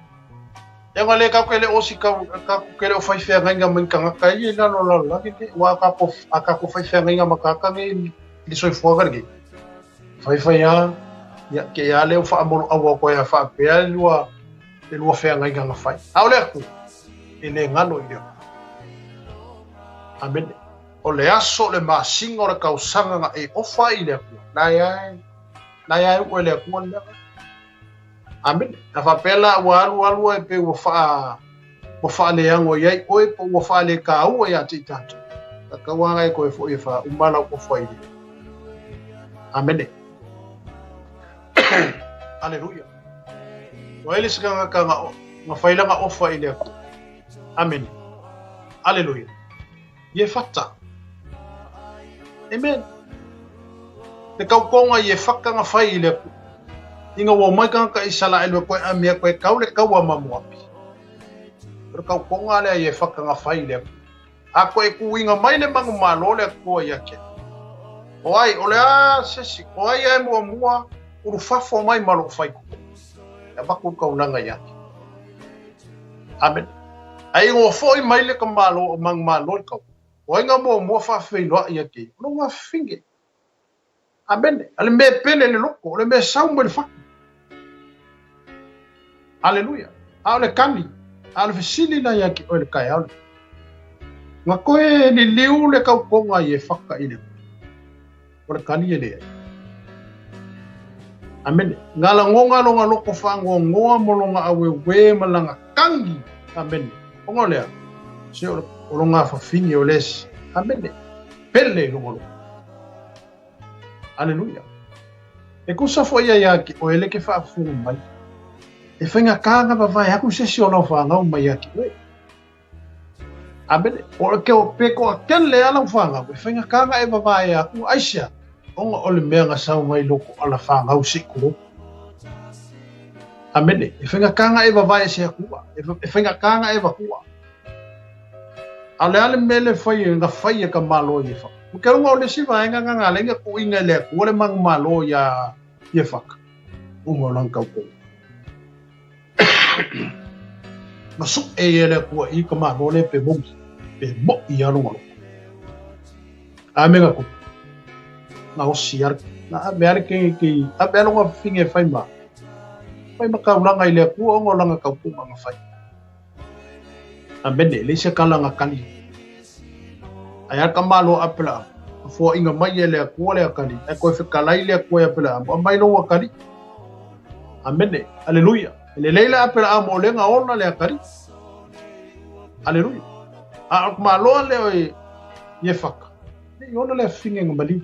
Ia na le tatou ke le osi kau, tatou ke le o fai feagaiga ma ni tagata ia i lalo o lalolagi nei. Ua a tatou, a tatou fai feagaiga ma tagata nei i le soifuaga lenei. Fai fai a, ia, ke ia lea ua faamoloaua atu ai a faapea le lua, le lua feagaiga na fai. A o le Atua, e le galo i le Atua. Amene. O le aso, o le masina, o le tausaga na e ofa ai i le Atua, la e ae, la e ae uu e le Atua le mea lena. Amene. A faapea la ua alu alu ai pe ua faa ua faaleago i ai oe po ua faalekaua ia te i tatou. Tatau lava e toe foi e faauma lau ofa i le. Amene. Aleluia. Ua ai le isi tagata na, na fai lana ofa i le Atua. Amene. Aleluia. Iefata. Amen. Le tautoga i Iefata na fai i le Atua. Ina ua omai tagata Isaraelu e toe amia toe kau le kaua ma Moapi. O le tautoga lea Iefata na fai i le Atua. A toe tuuina mai le manumalo le Atua ia te ia. O ai, o le a se isi, o ai a e muamua ulufafo mai ma lou faitotoa. E avatu le taulaga ia te ia. Amene. Ae ua foi mai le tamalo o manumalo i le kaua. O ai nga muamua faafeiloai ia te ia? O lou afafine. Amene. A le mea e pele le loko, o le mea e sau mai le fatu. Aleluia. A o le kani, a o le fesili la ia te oe le taeao lenei. Na toe liliu le tautoga i Efata i le O le kali e leai. Amene. Nga lagoga lona loko faanoanoa mo lona aueue ma lana tagi. Amene. Ona o le a? Se o lona afafine o le esi. Amene. Pele i lona loko. Aleluia. E tusa foi ia ia te oe le ke faafofoga mai. E faigata ona vavae atu se isi o lau fanau mai ia te oe. Amene. O le keo pe toatele a lau fanau, e faigata ona e vavae atu, aisea? Ona o le mea na sau mai loko ala fanau se i tulou. Amene. E faigata ona e vavae ese atua. E faigata ona e vatua. A o le a le mea le fai e na fai e ka malo i e whaka. O ke runga o le isi vaega nga nga lenga tuuina e le Atua le manumalo ia Iefaka, ona o lana tautoga. Na suʻe ia le Atua i ka Malo le pe momi, pe moʻi ia longa loko. A me nga kupu. Na osi ala, na ave ala ke ke ave ala longa finge e fai ma. Fai ma kaulanga i le Atua o langa kaupunga nga fai. Amene, le se kala nga kali. Ai ala ka malo apela. Fua inga mai e le Atua le akali. Ai koe fekalai le Atua e apela. Mo mai lo akali. Amene, aleluia. Le leila apela a mo lenga ona le akali. Aleluia. A o maloa le o ye faka. Le iona le finge nga maliu.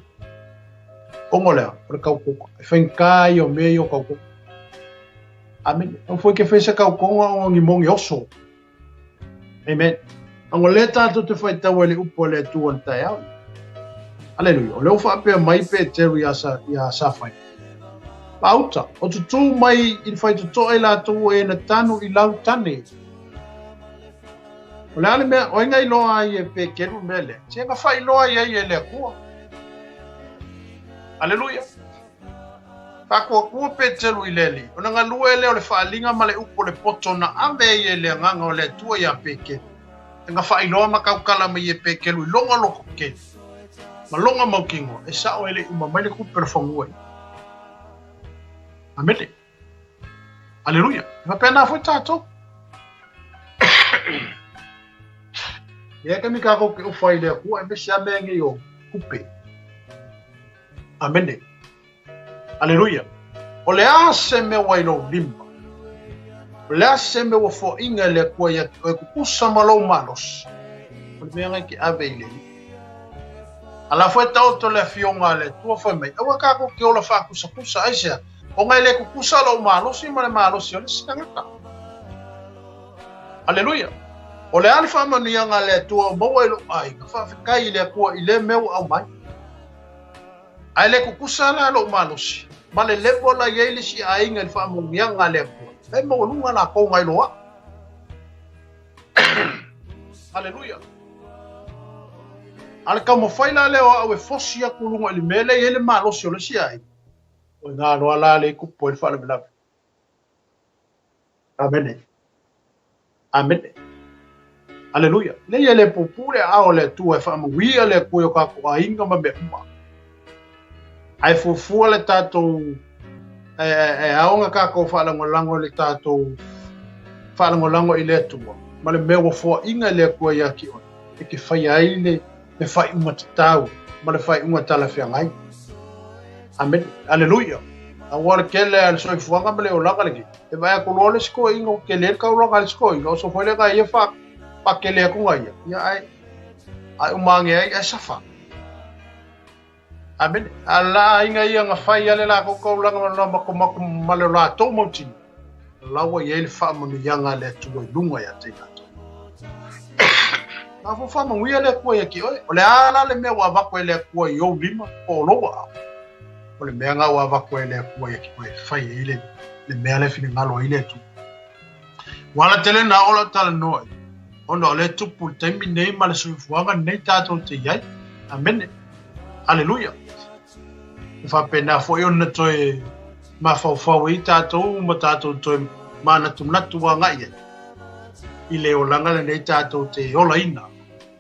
Ongo lea, o le kaukoka. E whaingai o me o kaukoka. Amen. O fue ke whaisa kaukonga o ngi mongi oso. Amen. Ongo le tātou te whai tau ele upo le atua le tai au. Aleluia. O leo whaapea mai pe teru i a sawhai. Pauta, o tutu mai i whai tutoa i lātou e na tanu i lau tane. O le ale mea, o inga iloa ai e pe keru mea lea. Se nga whai loa i ai e le akua. Aleluia. Whakua kua pe teru i leli. O na ngalua e leo le whaalinga ma le upo le poto na ave i e le nganga o le atua i a pe keru. E nga whai loa makaukala mai e pe keru i longa loko keru. Ma longa maukingo, e sao ele uma mai le kupe le whangua i. Amene. Aleluia. E wapena fwe tātou. Ia ke mi kako ke uwhai le akua e mesi a mea ngi o kupe. Amene. Aleluia. O le a se mea wai lou lima. O le a se mea wa foinga le akua ia ki oe kukusa ma lou malos. O le mea ngai ke ave i le li. Ala fwe tau to le fionga le tua fwe mai. Aua kako ke ola whakusa kusa aisea. O ngai le kukusa lou malosi ma le malosi o le singata. Aleluia. O le alfa manuianga le atua o maua i lou aiga, whaawhikai i le akua i le mea ua au mai. Ai le kukusa la lou malosi, ma le lepo la iai le si aiga i le whaamanuianga le akua. E maua la kou ngai loa. Aleluia. Ale ka mawhai la leo au e fosi aku lunga i le mele i ele malosi o le si aiga. O ngā roa la le kupu e le whaalavelave. Amene. Amene. Aleluia. Le ia le pupu le ao le atua e whaamanuia le akua i o kako ainga ma mea uma. Ai fuafua le tātou e aonga kako whaalangolango le tātou whaalangolango i le atua. Ma le mea ua foainga le akua ia ki oe. E ke whai ai le whai unga te tau, ma le whai unga tala whiangai. Amen. Aleluia. A wara kele al soifuaga ma le olaga lenei. E vaai aku loa le sikoiga ua tele ai le kaulaga a le sikoiga, oso foi le ga ia faakele atu ga ia. Ia ae ae umaage ai ae safa. Amene. A la aiga ia na fai ale lakou kaulaga ma le makomako ma le latou mautino, laua i ai le faamanuiaga a le Atua i luga iā te i latou. Na fo faamanuia le Atua ia ki oe. O le a la le mea ua avatu e le Atua i ou lima po o lou aao. O le mea na ua avatu e le Atua ia ki oe e fai ai le le mea le finagalo ai le Atua. Ua ala tele na o lau talanoa i. Ona o le tupu le taimi nei ma le soifuaga nei tātou te i ai. Amene. Aleluia. E faapena foi ona toe mafaufau ai tātou ma tātou toe manatunatu agai ai i le olaga lenei tātou te olaina.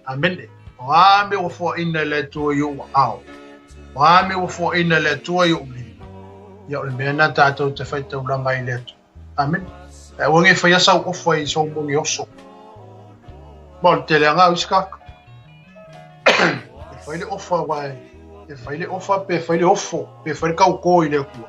Amene. O a mea ua foaina e le Atua i ou aao. O a mea ua foaina e le Atua i ou lima. Ia o le mea na tātou te whaitaulaga i le Atua. Amene. E aua nei whai asa o ofa i sou mongi oso. Ma o le tele anga au i sikaka. E whai le ofa wa e, e whai le ofa pe whai le ofo, pe whai le kaukō i le Atua.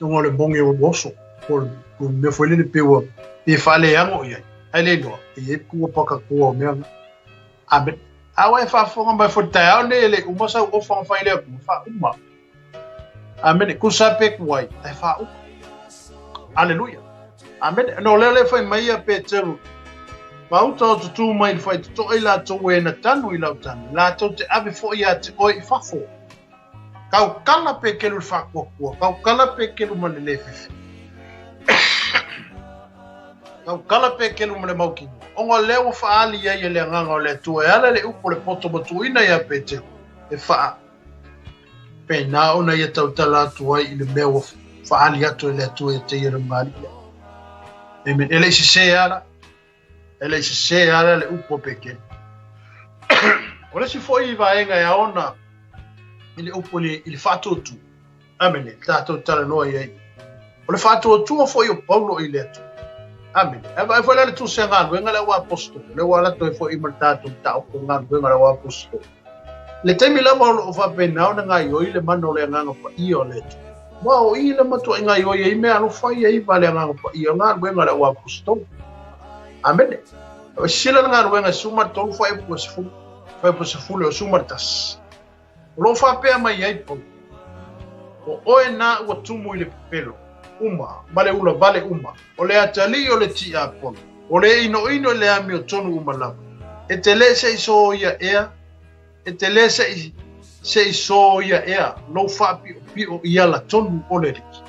Onga o le mongi o oso, o le mea foi lele pe ua, pe whaaleango i ai. Ai le iloa, e iai kua pakakoa o mea nga. Amen. A ua e whaafonga mai fo te taeao nei e le uma sau ofa nga whai le Atua, wha uma. Amene. Kusa pe kuai, e wha uma. Aleluia. Amene. No lea le whai mai ia Peteru. Pauta o tutū mai le whai tutoa i lātou e na tanu i lau tanu. Lātou te ave fo ia te oe i fafo. Kau kala pe kelu le whakuakua. Kau kala pe kelu ma le lefefe. Kau kala pe kelu ma le maukino. Onga lea ua whaali ai e le anganga o le Atua e ala le upo le poto matuina ia Peteru. E wha pena ona ia tautala atu ai i le mea ua whaali atu e le Atua ia te ia runga ali ia. Amen. E le i sesē lava la. E le i sesē lava la le upu a Pekeli. O le isi foi vaega e ao ona i le upu i le faatuatua. Amene. Tatou talanoa i ai. O le faatuatua foi o Paulo i le Atua. Amene. E vaai foi la le tusi a galuega le au apostolo. Le ua ala toe foi ma le tatou mataupu o galuega le au apostolo. Le taimi lava o loo faapena ona gaoioi le mana o le Agaga Paia o le Atua. Ua o i le matuai gaoioi ai mea alofa ia iva le Agaga Paia o galuega le au apostolo. Amene. O sila le galuega e suma tolu fuaiupu e sefulu, fuaiupu sefulu e suma le tasi. O loo faapea mai ai Paulo, o oe na ua tumu i le pepelo uma ma le ula vale uma, o le atalii o le tiapono, o le inoino i le amiotonu uma lava, e te le se i soia ea, e te le se i se i soia ea lou faapiopio i ala tonu o le Alii.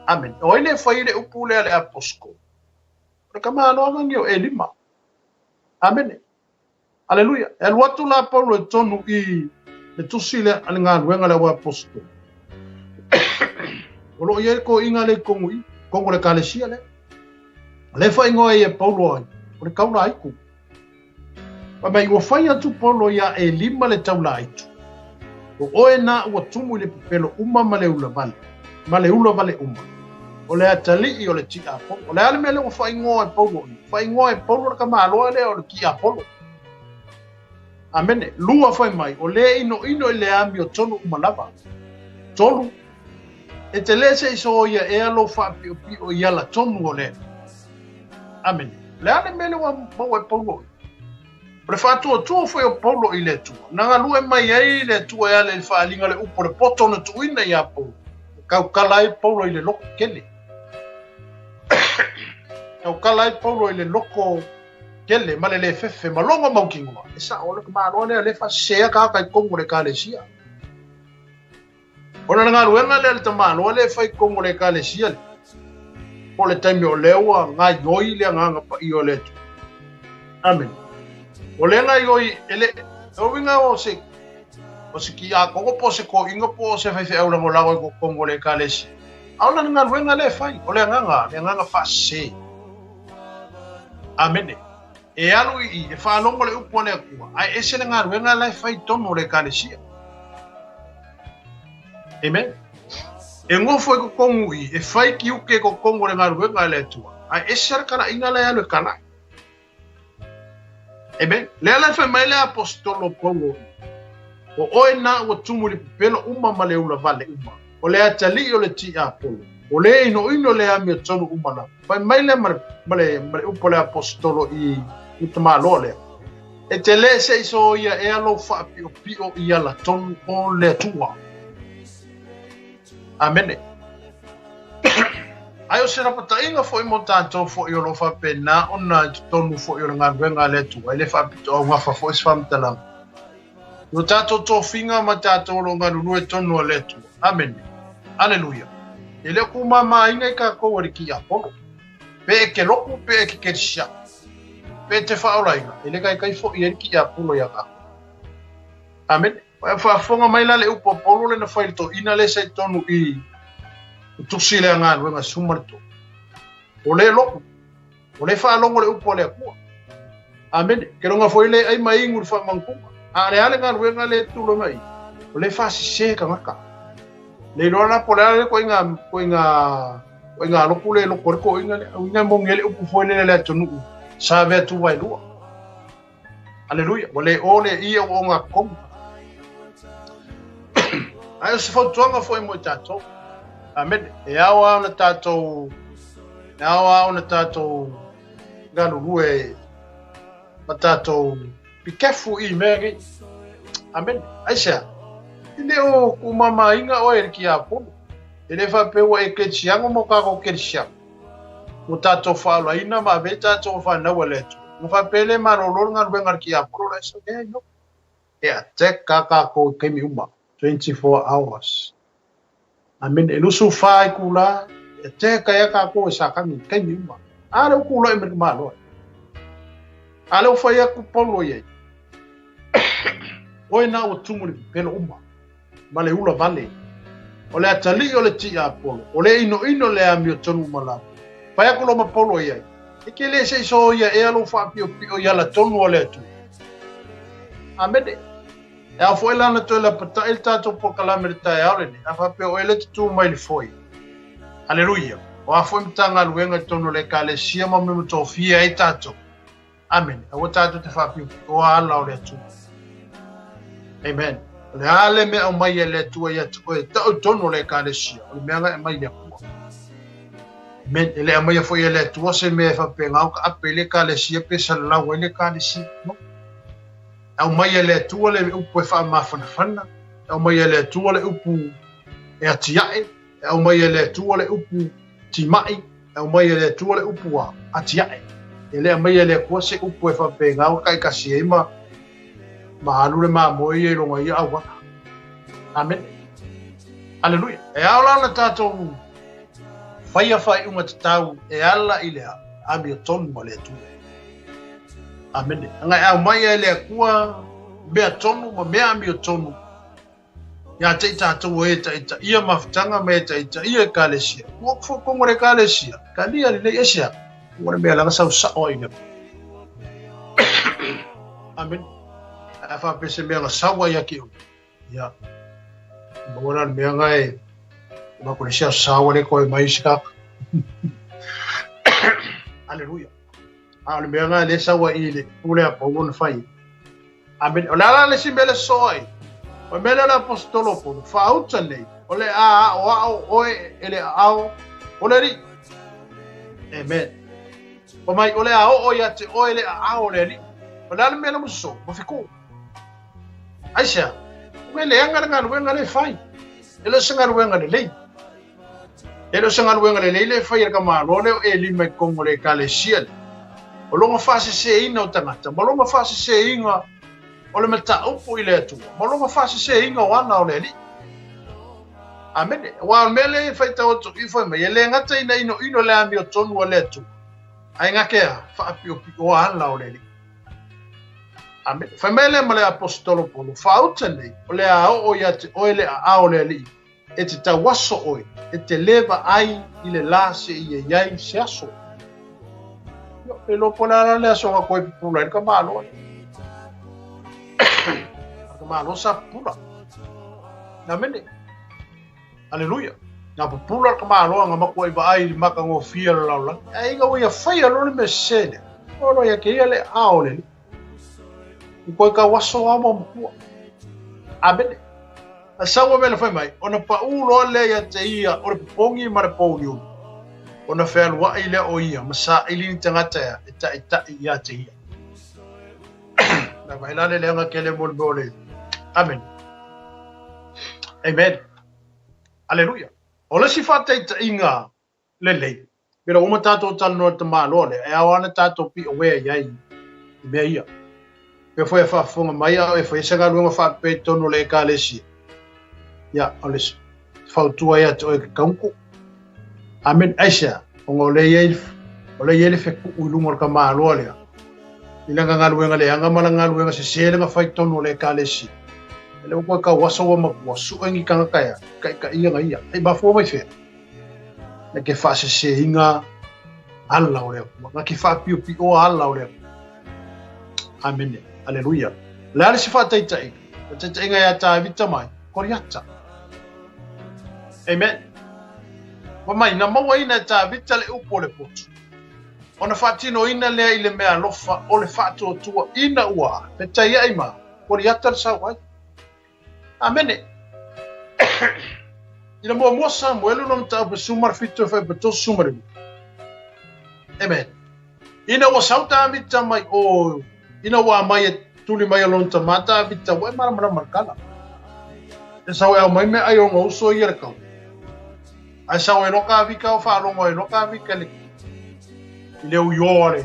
Amene. O ai le fai le upu lea le apostolo? O le kamaloaga o Elima. Amene. Aleluia. E alu atu la Paulo e tonu i le tusi lea a le galuega le au apostolo. O loo i ai le toeaiina lea i totonu i i, totonu o le ekalesia lea. O lea e faaigoa ai e Paulo ai, o le taulaaitu. Fai mai, ua fai atu Paulo iā Elima le taulaaitu. O oe na ua tumu i le pepelo uma ma le ula vale, ma le ula vale uma. O le atalii o le tiapolo. O le a le mea lea ua faaigoa e Paulo i? Faaigoa e Paulo le tamaloa lea o le tiapolo. Amene. Lua fai mai, o le inoino i le amiotonu uma lava. Tolu, e te le se i soia ea lou faapiopio i ala tonu o le Alii. Amene. O le a le mea lea ua maua e Paulo i? O le faatuatua foi o Paulo i le Atua, na galue mai ai le Atua e ala i le faaaliga o le upu o le poto na tuuina iā Paulo, e tautala ai Paulo i le loko tele. Tautala ai Paulo i le loko tele ma le le fefe ma logo mautinoa. E sao le tamaloa lea, le faasesea tagata i totonu o le ekalesia. Ona le galuega lea le tamaloa lea e fai i totonu o le ekalesia lea, po o le taimi o lea ua gaoioi le Agaga Paia o le Atua. Amene. O lea gaoioi e le, o uiga o se, o se tiakono po o se toeaina po o se faifeau lagolago i totonu o le ekalesia. A o lana galuega lea e fai, o le agaga, le agaga faasese. Amene. E alu i i, e faalogo le upu a le Atua, ae ese le galuega la e fai i totonu o le ekalesia. Amen. E nofo i totonu i, e fai tiute i totonu o le galuega a le Atua, ae ese le kalaiga la e alu e kalai. Amen. Lea la e fai mai le apostolo Paulo, o oe na ua tumu i le pepelo uma ma le ula vale uma, o le atalii o le tiapolo, o le inoino le amiotonu uma lava. Fai mai lea ma le, ma le, ma le upu a le apostolo i, i tamaloa lea. E te le se i soia ea lou faapiopio i ala tonu o le Atua. Amene. Ai o se lapataiga foi mo tatou foi o lo o faapena ona i totonu foi o le galuega a le Atua, e le faapitoaugafa foi se faamatalaga. I o tatou tofiga ma tatou o lo o galulue tonu a le Atua. Amene. Aleluia. E le o kumamāina i kākou e le tiapolo. Pe e ke loku, pe e ke kerisiano. Pe te whaolaina, e le kaikai foi e le tiapolo ia kākou. Amene. Faafofoga mai la le upu a Paulo le na fai le toeaina lea sa i totonu i tusi le galuega suma le tolu. O le loku, o le faalogo le upu a le Atua. Amene. Ke longa foi le ai mai ingu le whamangunga. A le ale galuega le tulo mai. O le whaasese kangaka. Le iloa la po le ale ko inga ko inga ko inga loku le loko le ko inga le inga mongi le upu foi le le atunuu. Sa vea tu wailua. Aleluia. Ua le o le ia o ngā kongu. Ai o se fautuaga foi mo i tātou. Amene. E ao a ona tātou, e ao a ona tātou galulue ma tātou be careful i mea nei. Amene. Ai sea, e le o kumamainga oe e ki a polo. E le whapeua e kerisiano mo kākou kerisiano. Mo tātou whaolaina ma ave tātou whanau a le Atua. Mo whapele malolo le galuega le tiapolo la e e no. E attack ka kākou i taimi uma. 24 hours. Amen. E lusu whai kula, e attack ia kākou e Satani i taimi uma. A le uku loa e me maloa. A le ufai aku Paulo i ai. Oe na ua tumu le pepelo uma. Ma le ula vale. O le atalii o le tiapolo. O le inoino le amiotonu uma lava. Fai atu loa ma Paulo i ai, E ke le se i soia ea lou faapiopio i ala tonu a le Atua. Amene. E ao foi la ona toe lapatai le tatou polokalame i le taeao lenei, a faapea o oe lea e te tu mai i le foe. Aleluia! O a foi Matagaluega i totonu o le Ekalesia ma mea matofia ai tatou. Amene. Aua tatou te faapiopioa ala o le Atua. Amen. O le a le mea aumai e le Atua ia te oe, tau i totonu o le Ekalesia, o le mea na e aumai i le Atua. Amen. E le aumaia foi e le Atua se mea e faapena o taape i le Ekalesia pe salalau ai le Ekalesia. No. E aumai e le Atua le upu e faamafanafana, e aumai e le Atua le upu e atiae, e aumai e le Atua le upu timai, e aumai e le Atua le upu a atiae. E le aumaia e le Atua se upu e faapena ua taitasi ai ma ma alu le mamoe ia i lona ia auala. Amene. Aleluia. E ao la ona tatou faia faaiuga tatau e ala i le amiotonu a le Atua. Amene. Aga e aumai e le Atua mea tonu ma mea amiotonu ia te i tatou e taitaia mafutaga ma e taitaia ekalesia. Ua kufu kongo le ekalesia. Kalia lelei ese a. Ua le mea laga sau sao ai le. Amen. A whapese mea nga sawa ia ki o. Ia. Maua la le mea nga e ma ko le sia sawa le koe mai se kaka. Aleluia. A o le mea nga le sawa i le pule a Paulo na fai. Amen. O le ala le si mele soa ai. O mele le apostolo Paulo. Whaauta nei. O le a o ao oe e le ao o le ri. Amen. O mai o le a o ia te oe le a ao le ri. O le ala mele muso. Ma fiku. Aisea, ua e leaga le galuega lea e fai. E le o se galuega lelei. E le o se galuega lelei lea e fai e le tamaloa lea o Elima i totonu o le Ekalesia lea. O lona faaseseina o tagata, ma lona faaseseina o le mataupu i le Atua, ma lona faaseseina o aga o le Alii. Amene. Aua o le mea lea e faitau atu i fai mai, e le gata ina inoino le amiotonu a le Atua, ae gake a faapiopioa ala o le Alii. Amene. Fai mai lea ma le aposetolo Paulo, Faauta nei, o le a oo ia te oe le aao o le Alii, e te tauaso oe, e te le vaai i le la seia i ai se aso. Io, e iloa po o le a la le aso na koe pupula ai le tamaloa. Le tamaloa sa pupula. Amene. Aleluia. Na pupula le tamaloa na matua i vaai i le matagofie o le lalolagi. Ae ina ua ia faia loa le mea sese lea, ua loa ia te ia le aao o le Alii. I koe tauaso lava ma matua. Amene. A sau a mele fai mai, ona paʻū loa lea ia te ia o le popogi ma le pouliuli, ona fealuaʻi lea o ia ma saili ni tagata ea e taʻitaʻi ia te ia. Na vaai la le leaga kele mo le mea o le Amene. Amen. Aleluia. O le isi faataitaiga lelei, pei ua uma tatou talanoa i le tamaloa lea, e ao lava ona tatou piʻowea i ai i mea ia. Pea foi e faafofoga mai a o e faia se galuega faapea i totonu o le Ekalesia, ia, o le fautua ia te oe ke kaunku. Amen. Aisea, ona o lea i ai, o lea i ai le fetuu i luga o le tamaloa lea, i lana galuega leaga ma lana galuega sese lea na fai i totonu o le Ekalesia. E le ua toe tauaso ua matua, sue ni tagata ea, taitaiga ia. Hei mafua mai fea? Na ke faaseseina ala o le Atua. Na ke faapiopioa ala o le Atua. Amene. Aleluia. O le a le isi faataitaiga? Faataitaiga ia Tavita mai, Koriata. Amen. Fai mai, na mauaina e Tavita le upu o le potu, ona faatinoina lea i le mea alofa o le faatuatua ina ua fetaiai ma Koriata le sauai. Amene. I le muamua Samuelu lona mataupu 17 e fai pa 35. Amen. Ina ua sau Tavita mai o ina ua aumai e tuli mai o lona tama Tavita ua e malamalama le tala. E sau e aumai meaai o ona uso ia le kau. Ae sau ai loa Tavita o faalogo ai loa Tavita i le i le uiō a le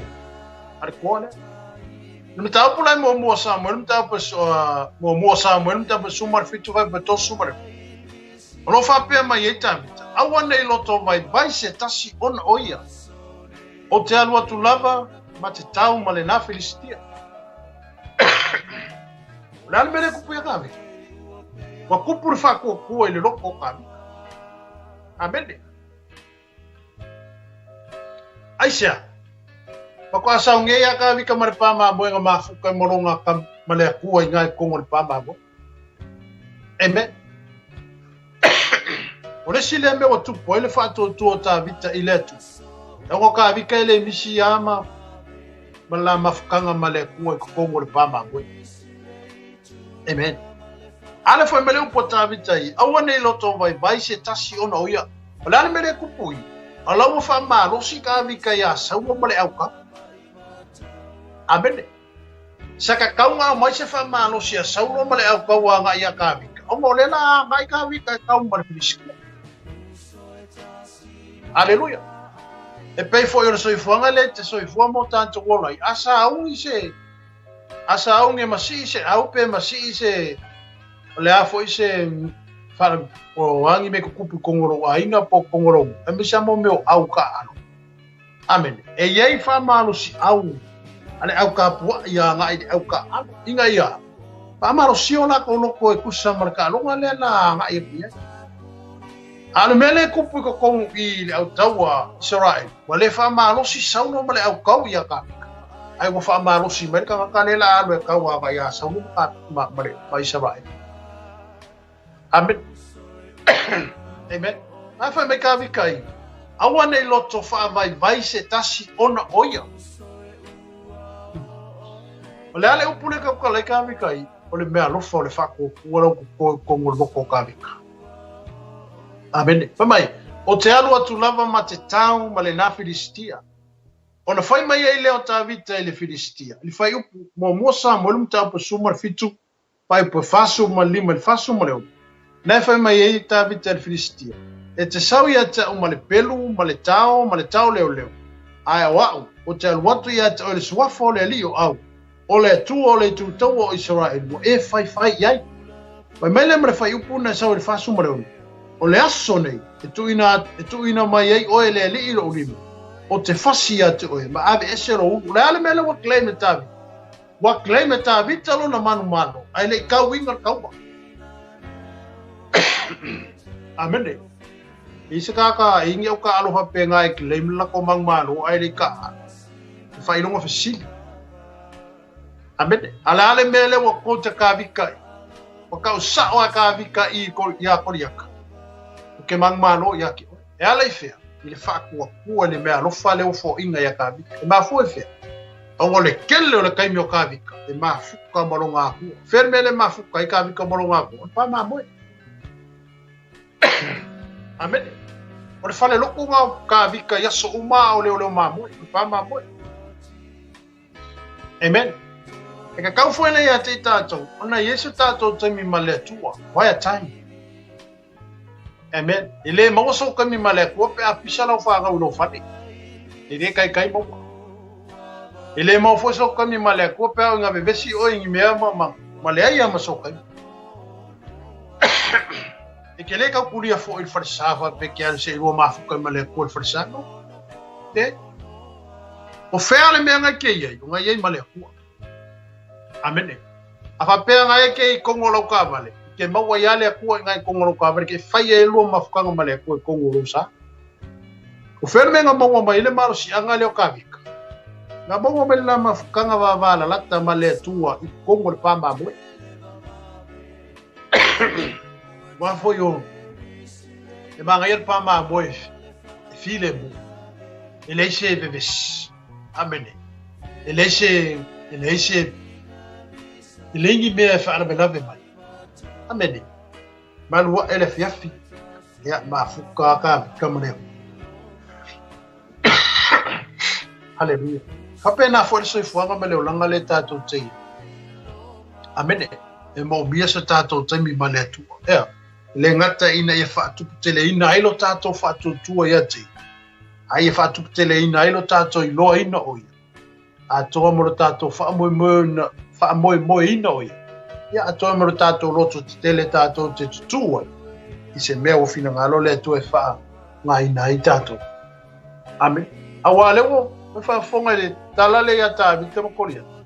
a le toa lea. Le mataupu la e muamua Samuelu mataupu muamua Samuelu mataupu 17 fai pa 35. O lo o faapea mai ai Tavita, aua ne i loto vaivai se tasi ona o ia. Ou te alu atu lava ma te tau ma lena Filisitia. O le a le mea lea e kupu ia Tavita? Ua kupu le faatuatua i le loto o Tavita. Amene. Aisea? Faatoa sauni ai a Kāwika ma le pāmamoe na mafuka ma lona ma le Atua i na i totonu o le pāmamoe. Amen. O le isi lea mea ua tupu ai le faatuatua o Tavita i le Atua, e ona o Kāwika e le misi ia ma ma le la mafutaga ma le Atua i totonu o le pāmamoe. Amen. A le fai mai le upu a Tavita i, aua nei loto vaivai se tasi ona o ia. O le a le mea lea e tupu i? O la ua faamalosi Kāwika iā Saulo ma le aukau. Amene. Sa tatau ona aumai se faamalosi a Saulo ma le aukau agai iā Kāwika, ona o lea la a agai Kāwika e kau ma le Pilisitia. Aleluia! E pei foi o le soifuaga lea i te soifua mo tātou ola ai, a sauni se, a sauni e masii se au pe masii se, o le a foi se, wha, o angi me kukupu kongoro aiga po kongoro, e misa mo meo au ka alo. Amene. E i ai faamalosi-au a le aukapuaʻi agai i le aukaaʻalo, ina ia faamalosia o lakou loko e tusa ma le taaloga lea na agai atu i ai. A o le mea lea e tupu i totonu i le autaua Isaraelu, ua le faamalosi Saulo ma le autau iā Tavita, ae ua faamalosi mai le tagata lea la a alu e tau agai iā Saulo ma, ma, le, ma Isaraelu. Amen. Amen. A fai mai Tavita i, aua nei loto faavaivai se tasi ona o ia. O le a le upu le tautala i Tavita i, o le mea alofa o le whaatuatua lau totō i totonu o le loko o Tavita. Amene. Fai mai, o te alu atu lava ma te tau ma le nā Filistia. Ona fai mai ai lea o Tavita i le Filistia, i le whaiupu, muamua Samuelu mataupu 17, Paipa 45 i le 46, Na e fai mai ai Tavita i le Filistia, E te sau ia te au ma le pelu, ma le tao, ma le taoleoleo, ae o a'u, o te alu atu ia te oe le suafa o le Alii o au, o le Atua o le Itu Taua o Isaraelu, ua e faifai i ai. Fai mai lea ma le fuaiupu na e sau i le 46, O le aso nei, e tuuina, e tuuina mai ai oe e le Alii i lou lima, o te fasi ia te oe, ma aveese lou ulu. O le a le mea lea ua claim e Tavita? Ua claim e Tavita lona manumalo, ae le i kauina le taua. Amene. I se kaka, i ngi au ka aloha pe nga e claim le lako manumalo, ae le i ka e whailonga fesili. Amene. Ale ale mea le ua kouta Kavika i. Ua kau sao a Kavika i ko, i a Koriaka. O ke manumalo i a ki oe. E ala i whea, i le whaakuakua le mea alofa le ofo inga i a Kavika. E mafua i whea. Ona o le kele o le taimi o Kāwika, e mafuka ma lona akua. Whea le mea le mafuka ai Kāwika ma lona akua? O le pāmamoe. Amene. O le fale loko ngā o Kāwika i aso uma a o leo leo māmoe, o le pāmamoe. Amen. E ka kau foi nei a te tātou, ona i ese tātou taimi ma le Atua, quiet time. Amen. E le maua sou taimi ma le Atua pe a pisa lau whanau i lou fale. E le kaikai maua. E le maua foi sou taimi ma le Atua pe a o i ngā vevesi oe i ngi mea ma, ma, ma leai a ma sou taimi. E ke le kaukulia foi i le falesa wha pe ke alu se i rua mafuka ma le Atua i le falesa. No. Te. O whea le mea ngai ke iai, o ngai ai ma le Atua. Amene. A whapea ngai e ke i kongo lau kawale, i ke maua i ale Atua i ngai kongo lau kawale, ke whai e lua mafukanga ma le Atua i kongo lau sa. O whea le mea ngā maua mai le malosi a ngā leo kawika. Ngā maua mai le la mafukanga wā lalata ma le Atua i kongo le pāmā moe. Wā foi o e māngai le pāmā moe e file mu. E leai se vevesi. Amene. E leai se, e leai se, e leai ni mea e faalavelave mai. Amene. Malu aʻe le afiafi. Ia, mafuka ka vika ma le Haleluia. Faapena foi le soifuaga ma le olaga le tātou te ia. Amene. E maomia se tātou taimi ma le Atua. Ea, le gata ina ia faatuputeleina ai lo tātou faatuatua ia te ia. A ia faatuputeleina ai lo tātou iloaina o ia. Atoa mo lo tātou whaamoemoeina, whaamoemoeina o ia. Ia, atoa mo lo tātou loto tetele tātou te tutū ai. I se mea ua finagalo le Atua e whaa ngāina ai tātou. Amen. A wā le ua, me whaafonga i le tala le ia Tāvita ma Koriata.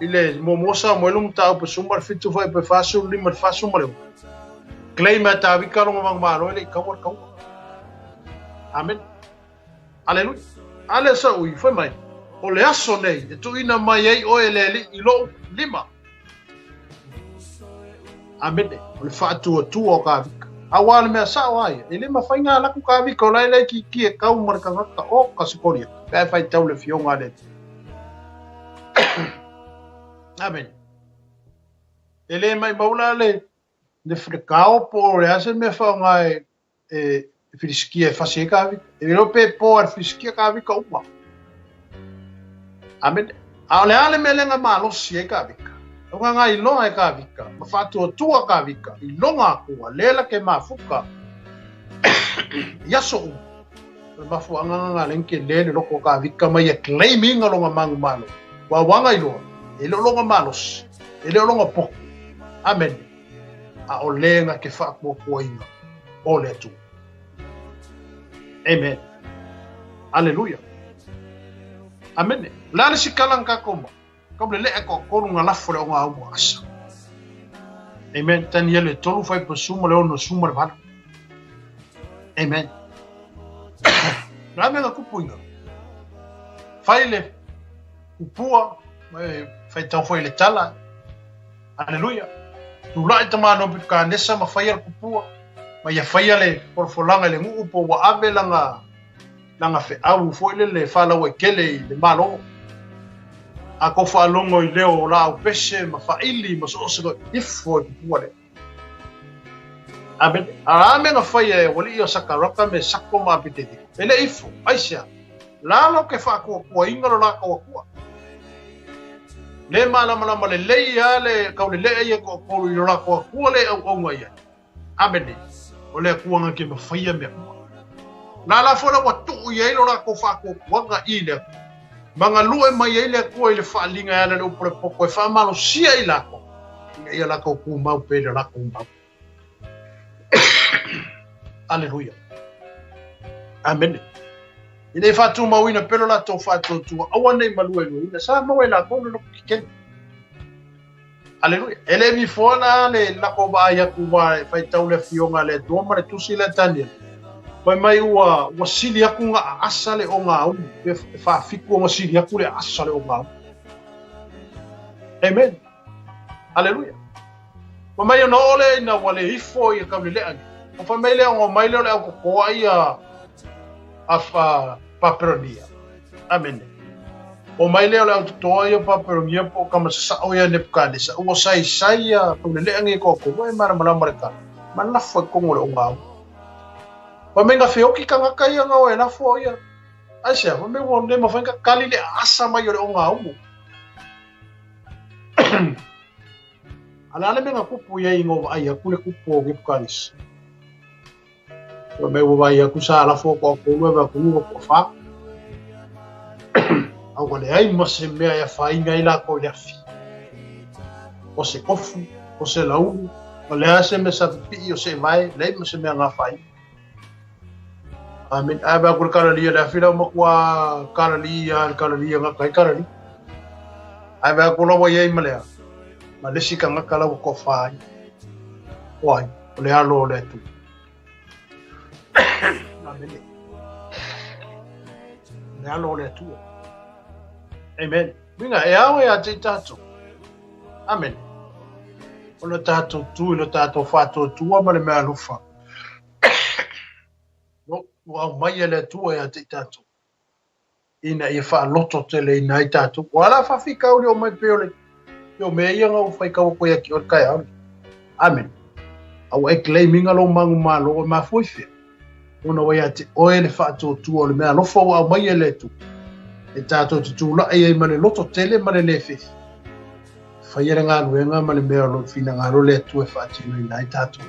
I le muamua Samuelu mataupu suma le 7 whai pe 45 le 46. Claim a Tāvika longa mangumalo e le i kaua le kaua. Amen. Aleluia. A le Saui, fai mai, O le aso nei e tuuina mai ai oe e le Alii i lou lima. Amene. O le faatuatua o Kavika. Auā le mea sao a ia, e le mafai ngā laku Kavika o lae lae ki e kau ma le kangaka o ka sikoria, pe a e faitau le fioga a le Atua. Amene. E le maimau la le le kao po o le a se mea whaonga e e Filisikia e fasi ai Kavika. E iloa pe po a le Filisikia Kavika uma. Amene. A o le a le mea lea malosi ai Kavika. O ngā ngā iloa e Kavika, ma whaatuatua Kavika, i longa akua, lela ke mafuka, i aso uma. O le mafuaanga ngā lenke le le loko Kavika mai e claiminga longa mangu malo. Wa wanga iloa, e le o longa malosi, e le o longa poku. Amene. A o lenga ke whaakuakuainga o le Atua. Amen. Aleluia. Amene. La le sikala nga koma. Ka le le ko kolu nga lafo le o ngā umu asa. Amen. Taniele tolu fai pa suma le ono suma le vala. Amen. La me nga kupuinga. Fai le kupua, fai tau fai le tala. Aleluia. Tulai tamano Nebuchadnezzar ma faia le kupua. Ma ia faia le folafolanga i le nuu po ua ave langa langa feau foi le le whalau e kele i le malo. A ko whaalongo i leo o la au pese ma whaili ma so se ifo e kupua le. Amen. A ame nga faia e wali i o sakaraka me sako ma apitete. E le ifo, aisia. Lalo ke whaakua kua inga lo la kaua kua. Le malamalama le lei a le kau le lea ia ko kolu i lo la kaua kua le au au ia. Amene. O le akua nga ke mawhaia mea uma. La la fora wa tuu ia ilo la ko whaakua kua nga i le akua. Manga lue mai ai le akua i le whaalinga e ala le upore poko e whaamalo sia i lako. Ina ia lako ku mau pe le lako mau. Aleluia. Amene. Ina i whātūmauina pelo la tō whātuatua aua nei malua i ina sa mau e la kōnu loko ki kene. Aleluia. E le mi foana le lako ba ia ku wa e whai tau le fionga le tua ma le tusi le Daniel. Pai mai ua ua sili aku ngā asa le o ngā umu. E whaafiku o ngā sili aku le asa le o ngā umu. Amen. Aleluia. Ma mai ona ole ina ua le ifo i ka le leangi. O fa mai le o mai le o le au kokoa ia a fa Paperonia. Amen. O mai le o le au totoa ia Paperonia po ka masasa o ia Nebuchadnezzar. Ua sai sai ia ka le leangi ko ko e mara mara mara ka. Ma lafo e kongo le o ngā. Pa mai ngā whioki ka ngaka ia ngā o e lafo ia. Ai sea, pa mai ua le mawhainga kali le asa mai o le o ngā umu. Ala ale me ngā kupu ia i ngō ai aku le kupu o Nebuchadnezzar. Wa me ua vai aku sa lafo ko ko ua va ku ua ko fa. Au wale ai ma se mea e whainga i la ko le afi. O se kofu, o se laulu, o le ase me sa pipi o se vai, lei ma se mea ngā whai. Amen. Ai ba ku kalalia le afi lau makua kalalia, kalalia ngā kai kalalia. Ai ba ku lawa iai ma lea. Ma lesi ka ngaka lau ko whai. Wai, o le alo o le atu. Amen. Le alo o le atu. Amen. Winga, e au e a te tātou. Amen. O le tātou tū, i le tātou whātua tua ma le mea alofa. No, ua au mai e le Atua ia te tātou. Ina ia whaaloto tele ina ai tātou. Ua ala whawhi kauri o mai pe ole. Te o mea ia ngau whai kaua koe aki o kai auri. Amen. Au e claiminga lo mangu malo o mafua i whia. Ona wai a te oe le whaatuatua o le mea alofa ua au mai e le Atua. E tātou te tūlai ai ma le loto tele ma le lewhiwhi. Whai e le ngā ma le mea o lo whina ngā le Atua e whaatino ina ai tātou.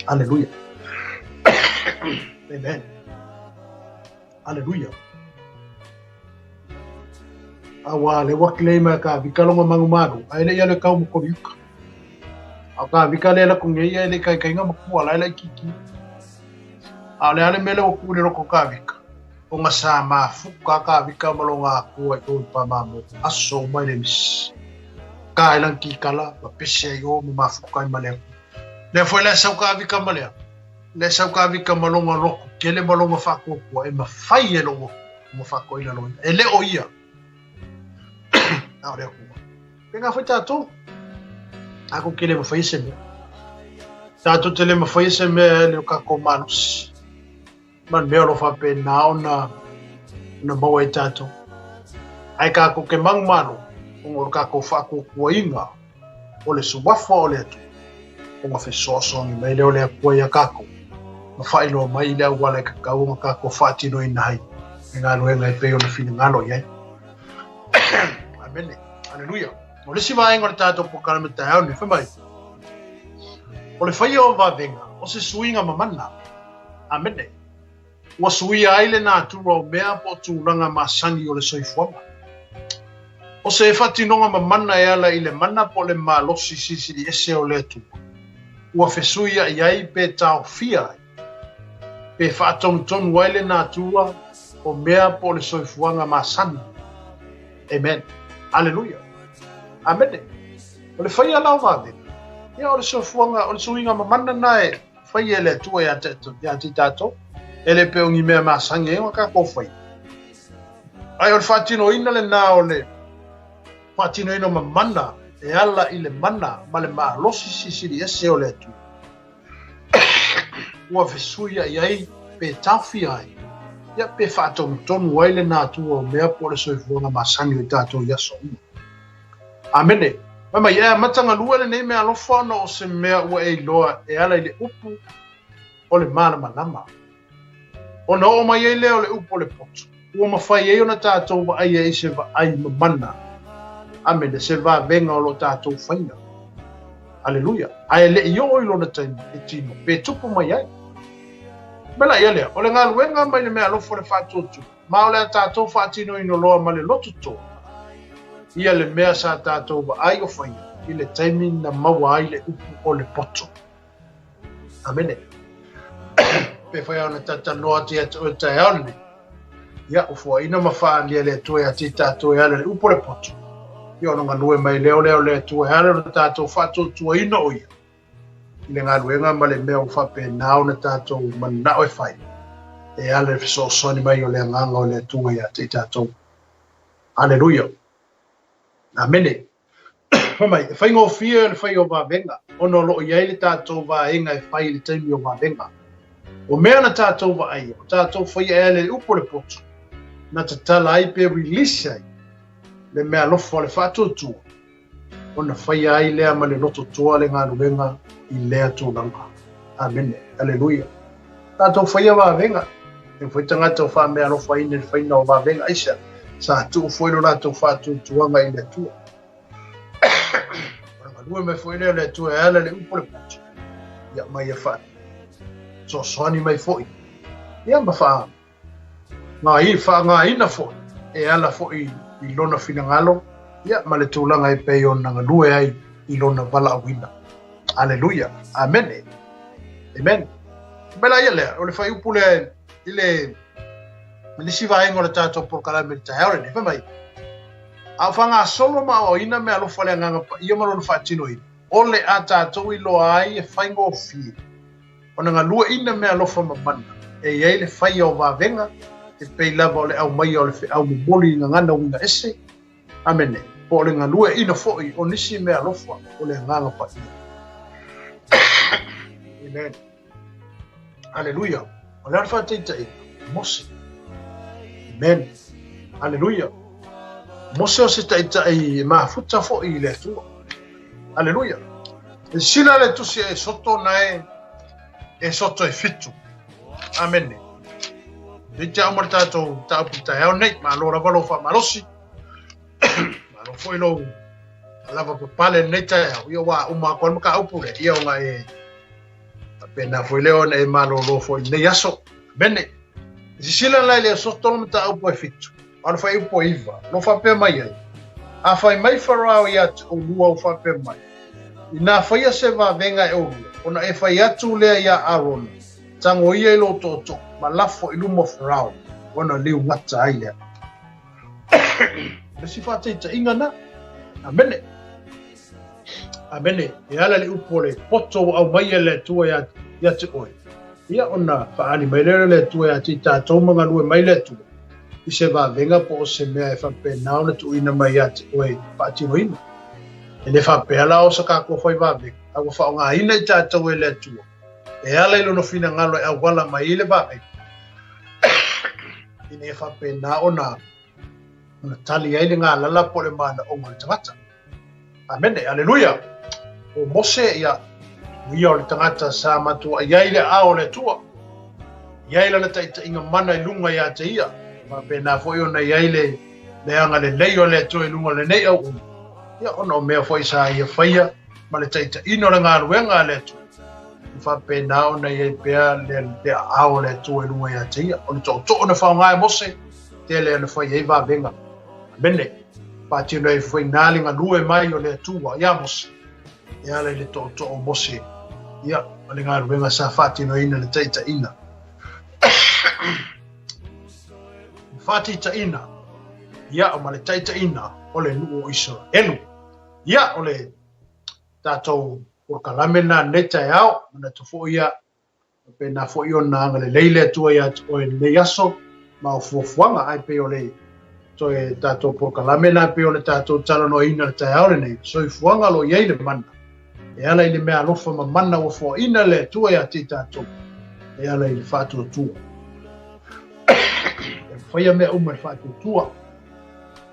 Aleluia. Amen. Aleluia. Awa le wa claim ka vikalonga mangu malu. Ai le ia le kau mo koriuka. Au ka vika le la kunge ia le kai kai ngama kua lai lai kiki. A le ale mele o kule roko ka vika. O nga sa mafuka ka vika malo ngā kua i o pa mamo. Aso mai le mis. Ka ilang ki kala, ma pese ai o ma mafuka i malea. Le foi le sau ka vika malea. Le sau ka vika malonga loko, kele malonga whakua kua e mawhai e lo. Ma faatoilaloina. E le o ia, a o le Atua. Pēnā foi tātou. Tātou ke le mawhai se mea. Tātou te le mawhai se mea e le o kākou malosi. Ma le mea o lo whapēnā ona na maua i tātou. Ae kākou ke mangumalo, o ngā kākou whaakuakuainga o le suafa o le Atua, o ngā fesoasoani mai lea o le Atua iā kākou, ma faailoa mai i le auala e tatau ona kākou faatinoina ai le galuega e pei ona finagalo i ai. Amene. Aleluia. O le isi vaega o le tātou polokalame taeao nei, fai mai, o le faia o vavega, o se suiga mamana. Amene. Ua suia ai le natura o mea po o tulaga masani o le soifuaga. O se faatinoga mamana e ala i le mana po o le malosi silisili ese o le Atua, ua fesuiaʻi ai pe taofia ai, pe faatonutonu ai le natura o mea po o le soifuaga masani. Amen. Aleluia. Amene. O le faia la o vavega, ia o le soifuaga, o le suiga mamana na e faia e le Atua ia te, ia te tātou. E le pei o ni mea masani ai ona kākou faia. Ae o le faatinoina lenā o le faatinoina o mamana e ala i le mana ma le malosi silisili ese o le Atua. Ua fesuiaʻi ai pe taofia ai, ia pe faatonutonu ai le natura o mea po o le soifuaga masani o i tātou i aso uma. Amene. Fai mai, e amata galue lenei mea alofa ona o se mea ua e iloa e ala i le upu o le malamalama. Ona oo mai ai lea o le upu o le poto, ua mafai ai ona tātou vaaia i se vaai mamana. Amene, se vavega o lo tātou faia. Aleluia. Ae le i oo i lona taimi e tino, pe tupu mai ai. Me la ia lea, o le galuega mai le mea alofa o le faatuatua, ma o le a tātou faatinoina loa ma le loto toa, ia le mea sa tātou vaai o faia i le taimi na maua ai le upu o le poto. Amene. Pe whai ona talatalanoa atu ia te oe taeao lenei. Ia, o fuaina ma whaalia le Atua ia te tātou e ala le upu o le poto. Ia ona galue mai lea o lea o le Atua e ala o tātou faatuatuaina o ia. I le galuega ma le mea ua faapena ona tātou manao e fai. E ala le fesoasoani mai o le agaga o le Atua ia te tātou. Aleluia. Amene. Fai mai, e faigofie le fai o vavega, ona o loo i ai le tātou vaega e fai i le taimi o vavega. O mea na tātou vaaia, o tātou faia e ala i le upu o le poto, na tatala ai pe release ai le mea alofa o le faatuatua, ona faia ai lea ma le loto toa le galuega i lea tulaga. Amene. Aleluia. Tātou faia vavega. E foi tagata o faameaalofaina i le faina o vavega aisea, sa tuu foi lo latou faatuatuaga i le Atua. Ona galue mai foi lea o le Atua e ala le upu o le poto. Ia mai ia faasoasoani mai foi. Ia ma faa ngā faagāina foi e ala foi i lona finagalo, ia ma le tulaga e pei ona galue ai i lona valaauina. Aleluia. Amene. Amen. Mela ia lea, o le whaiupu lea i le nisi vaega o le tātou polokalame i le taeao lenei. Fai mai, a o faagasolo ma aoaoina mea alofa le Agaga Paia ma lona faatinoina, o le a tātou iloa ai e faigofie ona galueina mea alofa mamana e i ai le faia o vavega e pei lava o le aumaia o le feau momoli i gagana uiga ese. Amene. Po o le galueina foi o nisi mea alofa o le Agaga Paia. Amen. Aleluia. O le a le faataitaiga? Mose. Amen. Aleluia. Mose o se taitai e mafuta foi i le Atua. Aleluia. E sila le tusi e soto na e e soto e 7. Amene. I te au ma le tātou mataupu taeao nei, malo lava lou faamalosi, malo foi lou lava papale lenei taeao, ia ua uma atu ai le mataupu lea, ia ona e faapena foi lea ona e malolo foi i lenei aso. Amene. E sisila la i le aso tolu mataupu e 7, a o le fuaiupu e 9, lo faapea mai ai, a fai mai Farao ia te ʻolua ua faapea mai, inā faia se vavega e ʻolua, ona e fai atu lea iā Arona, Tago ia i lou tootoo, ma lafo i luma o Farao, ona liugata ai lea. Le isi faataitaiga na. Amene. Amene. E ala le upu o le poto ua aumaia e le Atua ia, ia te oe. Ia ona faaali mai lea o le Atua ia te i tātou ma galue mai le Atua. i se vavega po o se mea e faapena ona tuuina mai ia te oe e faatinoina. E le faapea la o sa tatou fai vavega, a ua faaaogaina i tatou e le Atua e ala i lona finagalo e auala mai ai le vavega, ina ia faapena ona ona tali ai le galala po o le manaoga o le tagata. Amene, aleluia. O Mose, ia, o ia o le tagata sa matuai ai le aao o le Atua. I ai lana taitaiga mana i luga ia te ia. Faapena foi ona i ai le, le agalelei o le Atua i luga o lenei auauna. Ia, ona o mea foi sa ia faia ma le taitaiina o le galuega a le Atua. E faapena ona i ai pea le, le aao o le Atua i luga ia te ia. O le tootoo na faaaoga e Mose, tele ana fai ai vavega. Amene. Faatino ai foi nā le galue mai o le Atua iā Mose, e ala i le tootoo o Mose, ia, ma le galuega sa faatinoina le taitaiina. Faataitaiina, ia, ma le taitaiina o le nuu o Isaraelu. Ia, o le tatou polokalame lena i lenei taeao, manatu foi ia, Faapena foi ona agalelei le Atua ia te oe i lenei aso ma au fuafuaga, ae pei o le toe tatou polokalame lena pei ona tatou talanoaina i le taeao lenei, soifuaga o lo o i ai le mana, e ala i le mea alofa ma mana ua foaina le Atua ia te i tatou, e ala i le faatuatua. E faia mea uma i le faatuatua.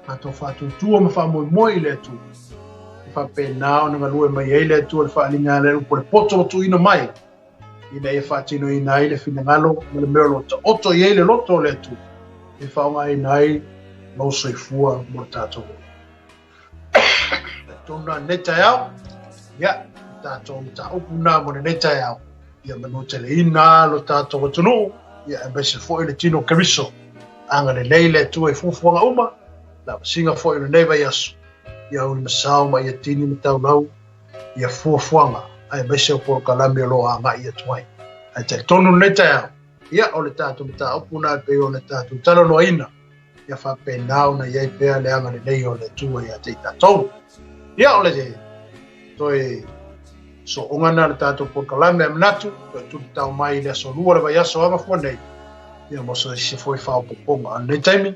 Tatou faatuatua ma faamoemoe i le Atua. E faapena ona galue mai ai le Atua i le faaaliga a le upu o le poto ua tuuina mai, ina ia faatinoina ai le finagalo ma le mea o lo o taoto i ai le loto o le Atua e faaaogaina ai lou soifua mo le tatou ola. Tonu na lenei taeao, ia, tatou mataupu na mo lenei taeao, ia manuteleina lo tatou atunuu, ia aemaise foi le tino Keriso. Agalelei le Atua i fuafuaga uma, lavasiga foi o lenei vaiaso, ia uli masao ma ia tini ma taulau, ia fuafuaga aemaise o polokalame o lo o agai atu ai. Ae talitonu lenei taeao, ia o le tatou mataupu lena e pei ona tatou talanoaina, ia faapena ona i ai pea le agalelei o le Atua ia te i tatou. Ia o le toe sooga na le tatou polokalame a manatu, toe tulitao mai i le aso lua le vaiaso agafua nei, ia mo se isi foi faaopoopoga. A o lenei taimi,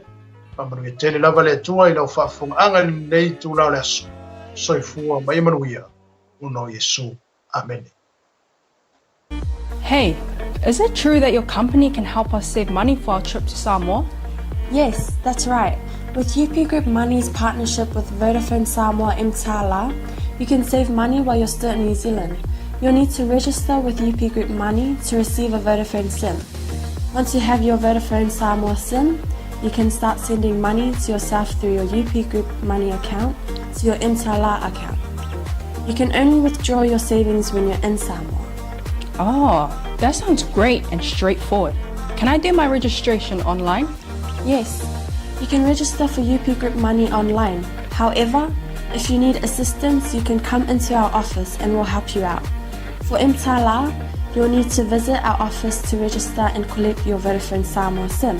faamanuia tele lava le Atua i lau faafofogaaga i lenei itula o le aso. Soifua ma ia manuia, ona o Iesu. Amene. Hey, is it true that your company can help us save money for our trip to Samoa? Yes, that's right. With UP Group Money's partnership with Vodafone Samoa Mtala, you can save money while you're still in New Zealand. You'll need to register with UP Group Money to receive a Vodafone SIM. Once you have your Vodafone Samoa SIM, you can start sending money to yourself through your UP Group Money account to your Mtala account. You can only withdraw your savings when you're in Samoa. Oh, that sounds great and straightforward. Can I do my registration online? Yes, you can register for UP Group Money online. However, if you need assistance, you can come into our office and we'll help you out. For Mtala, you'll need to visit our office to register and collect your Vodafone Samoa SIM.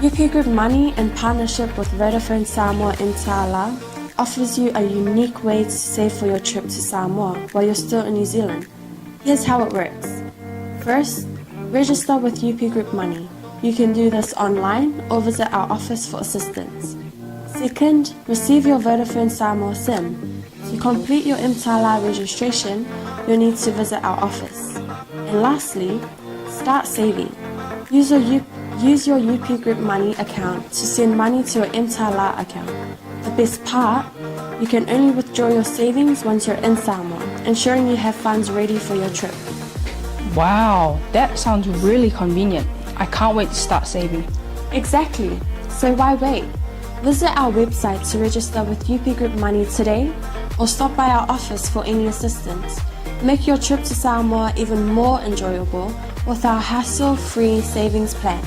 UP Group Money, in partnership with Vodafone Samoa Mtala, offers you a unique way to save for your trip to Samoa while you're still in New Zealand. Here's how it works. First, register with UP Group Money. You can do this online or visit our office for assistance. Second, receive your Vodafone Samoa SIM. To complete your Mtala registration, you'll need to visit our office. And lastly, start saving. Use your, U- use your UP Group Money account to send money to your Mtala account. The best part, you can only withdraw your savings once you're in Samoa, ensuring you have funds ready for your trip. Wow, that sounds really convenient. I can't wait to start saving. Exactly. So why wait? Visit our website to register with UP Group Money today or stop by our office for any assistance. Make your trip to Samoa even more enjoyable with our hassle-free savings plan.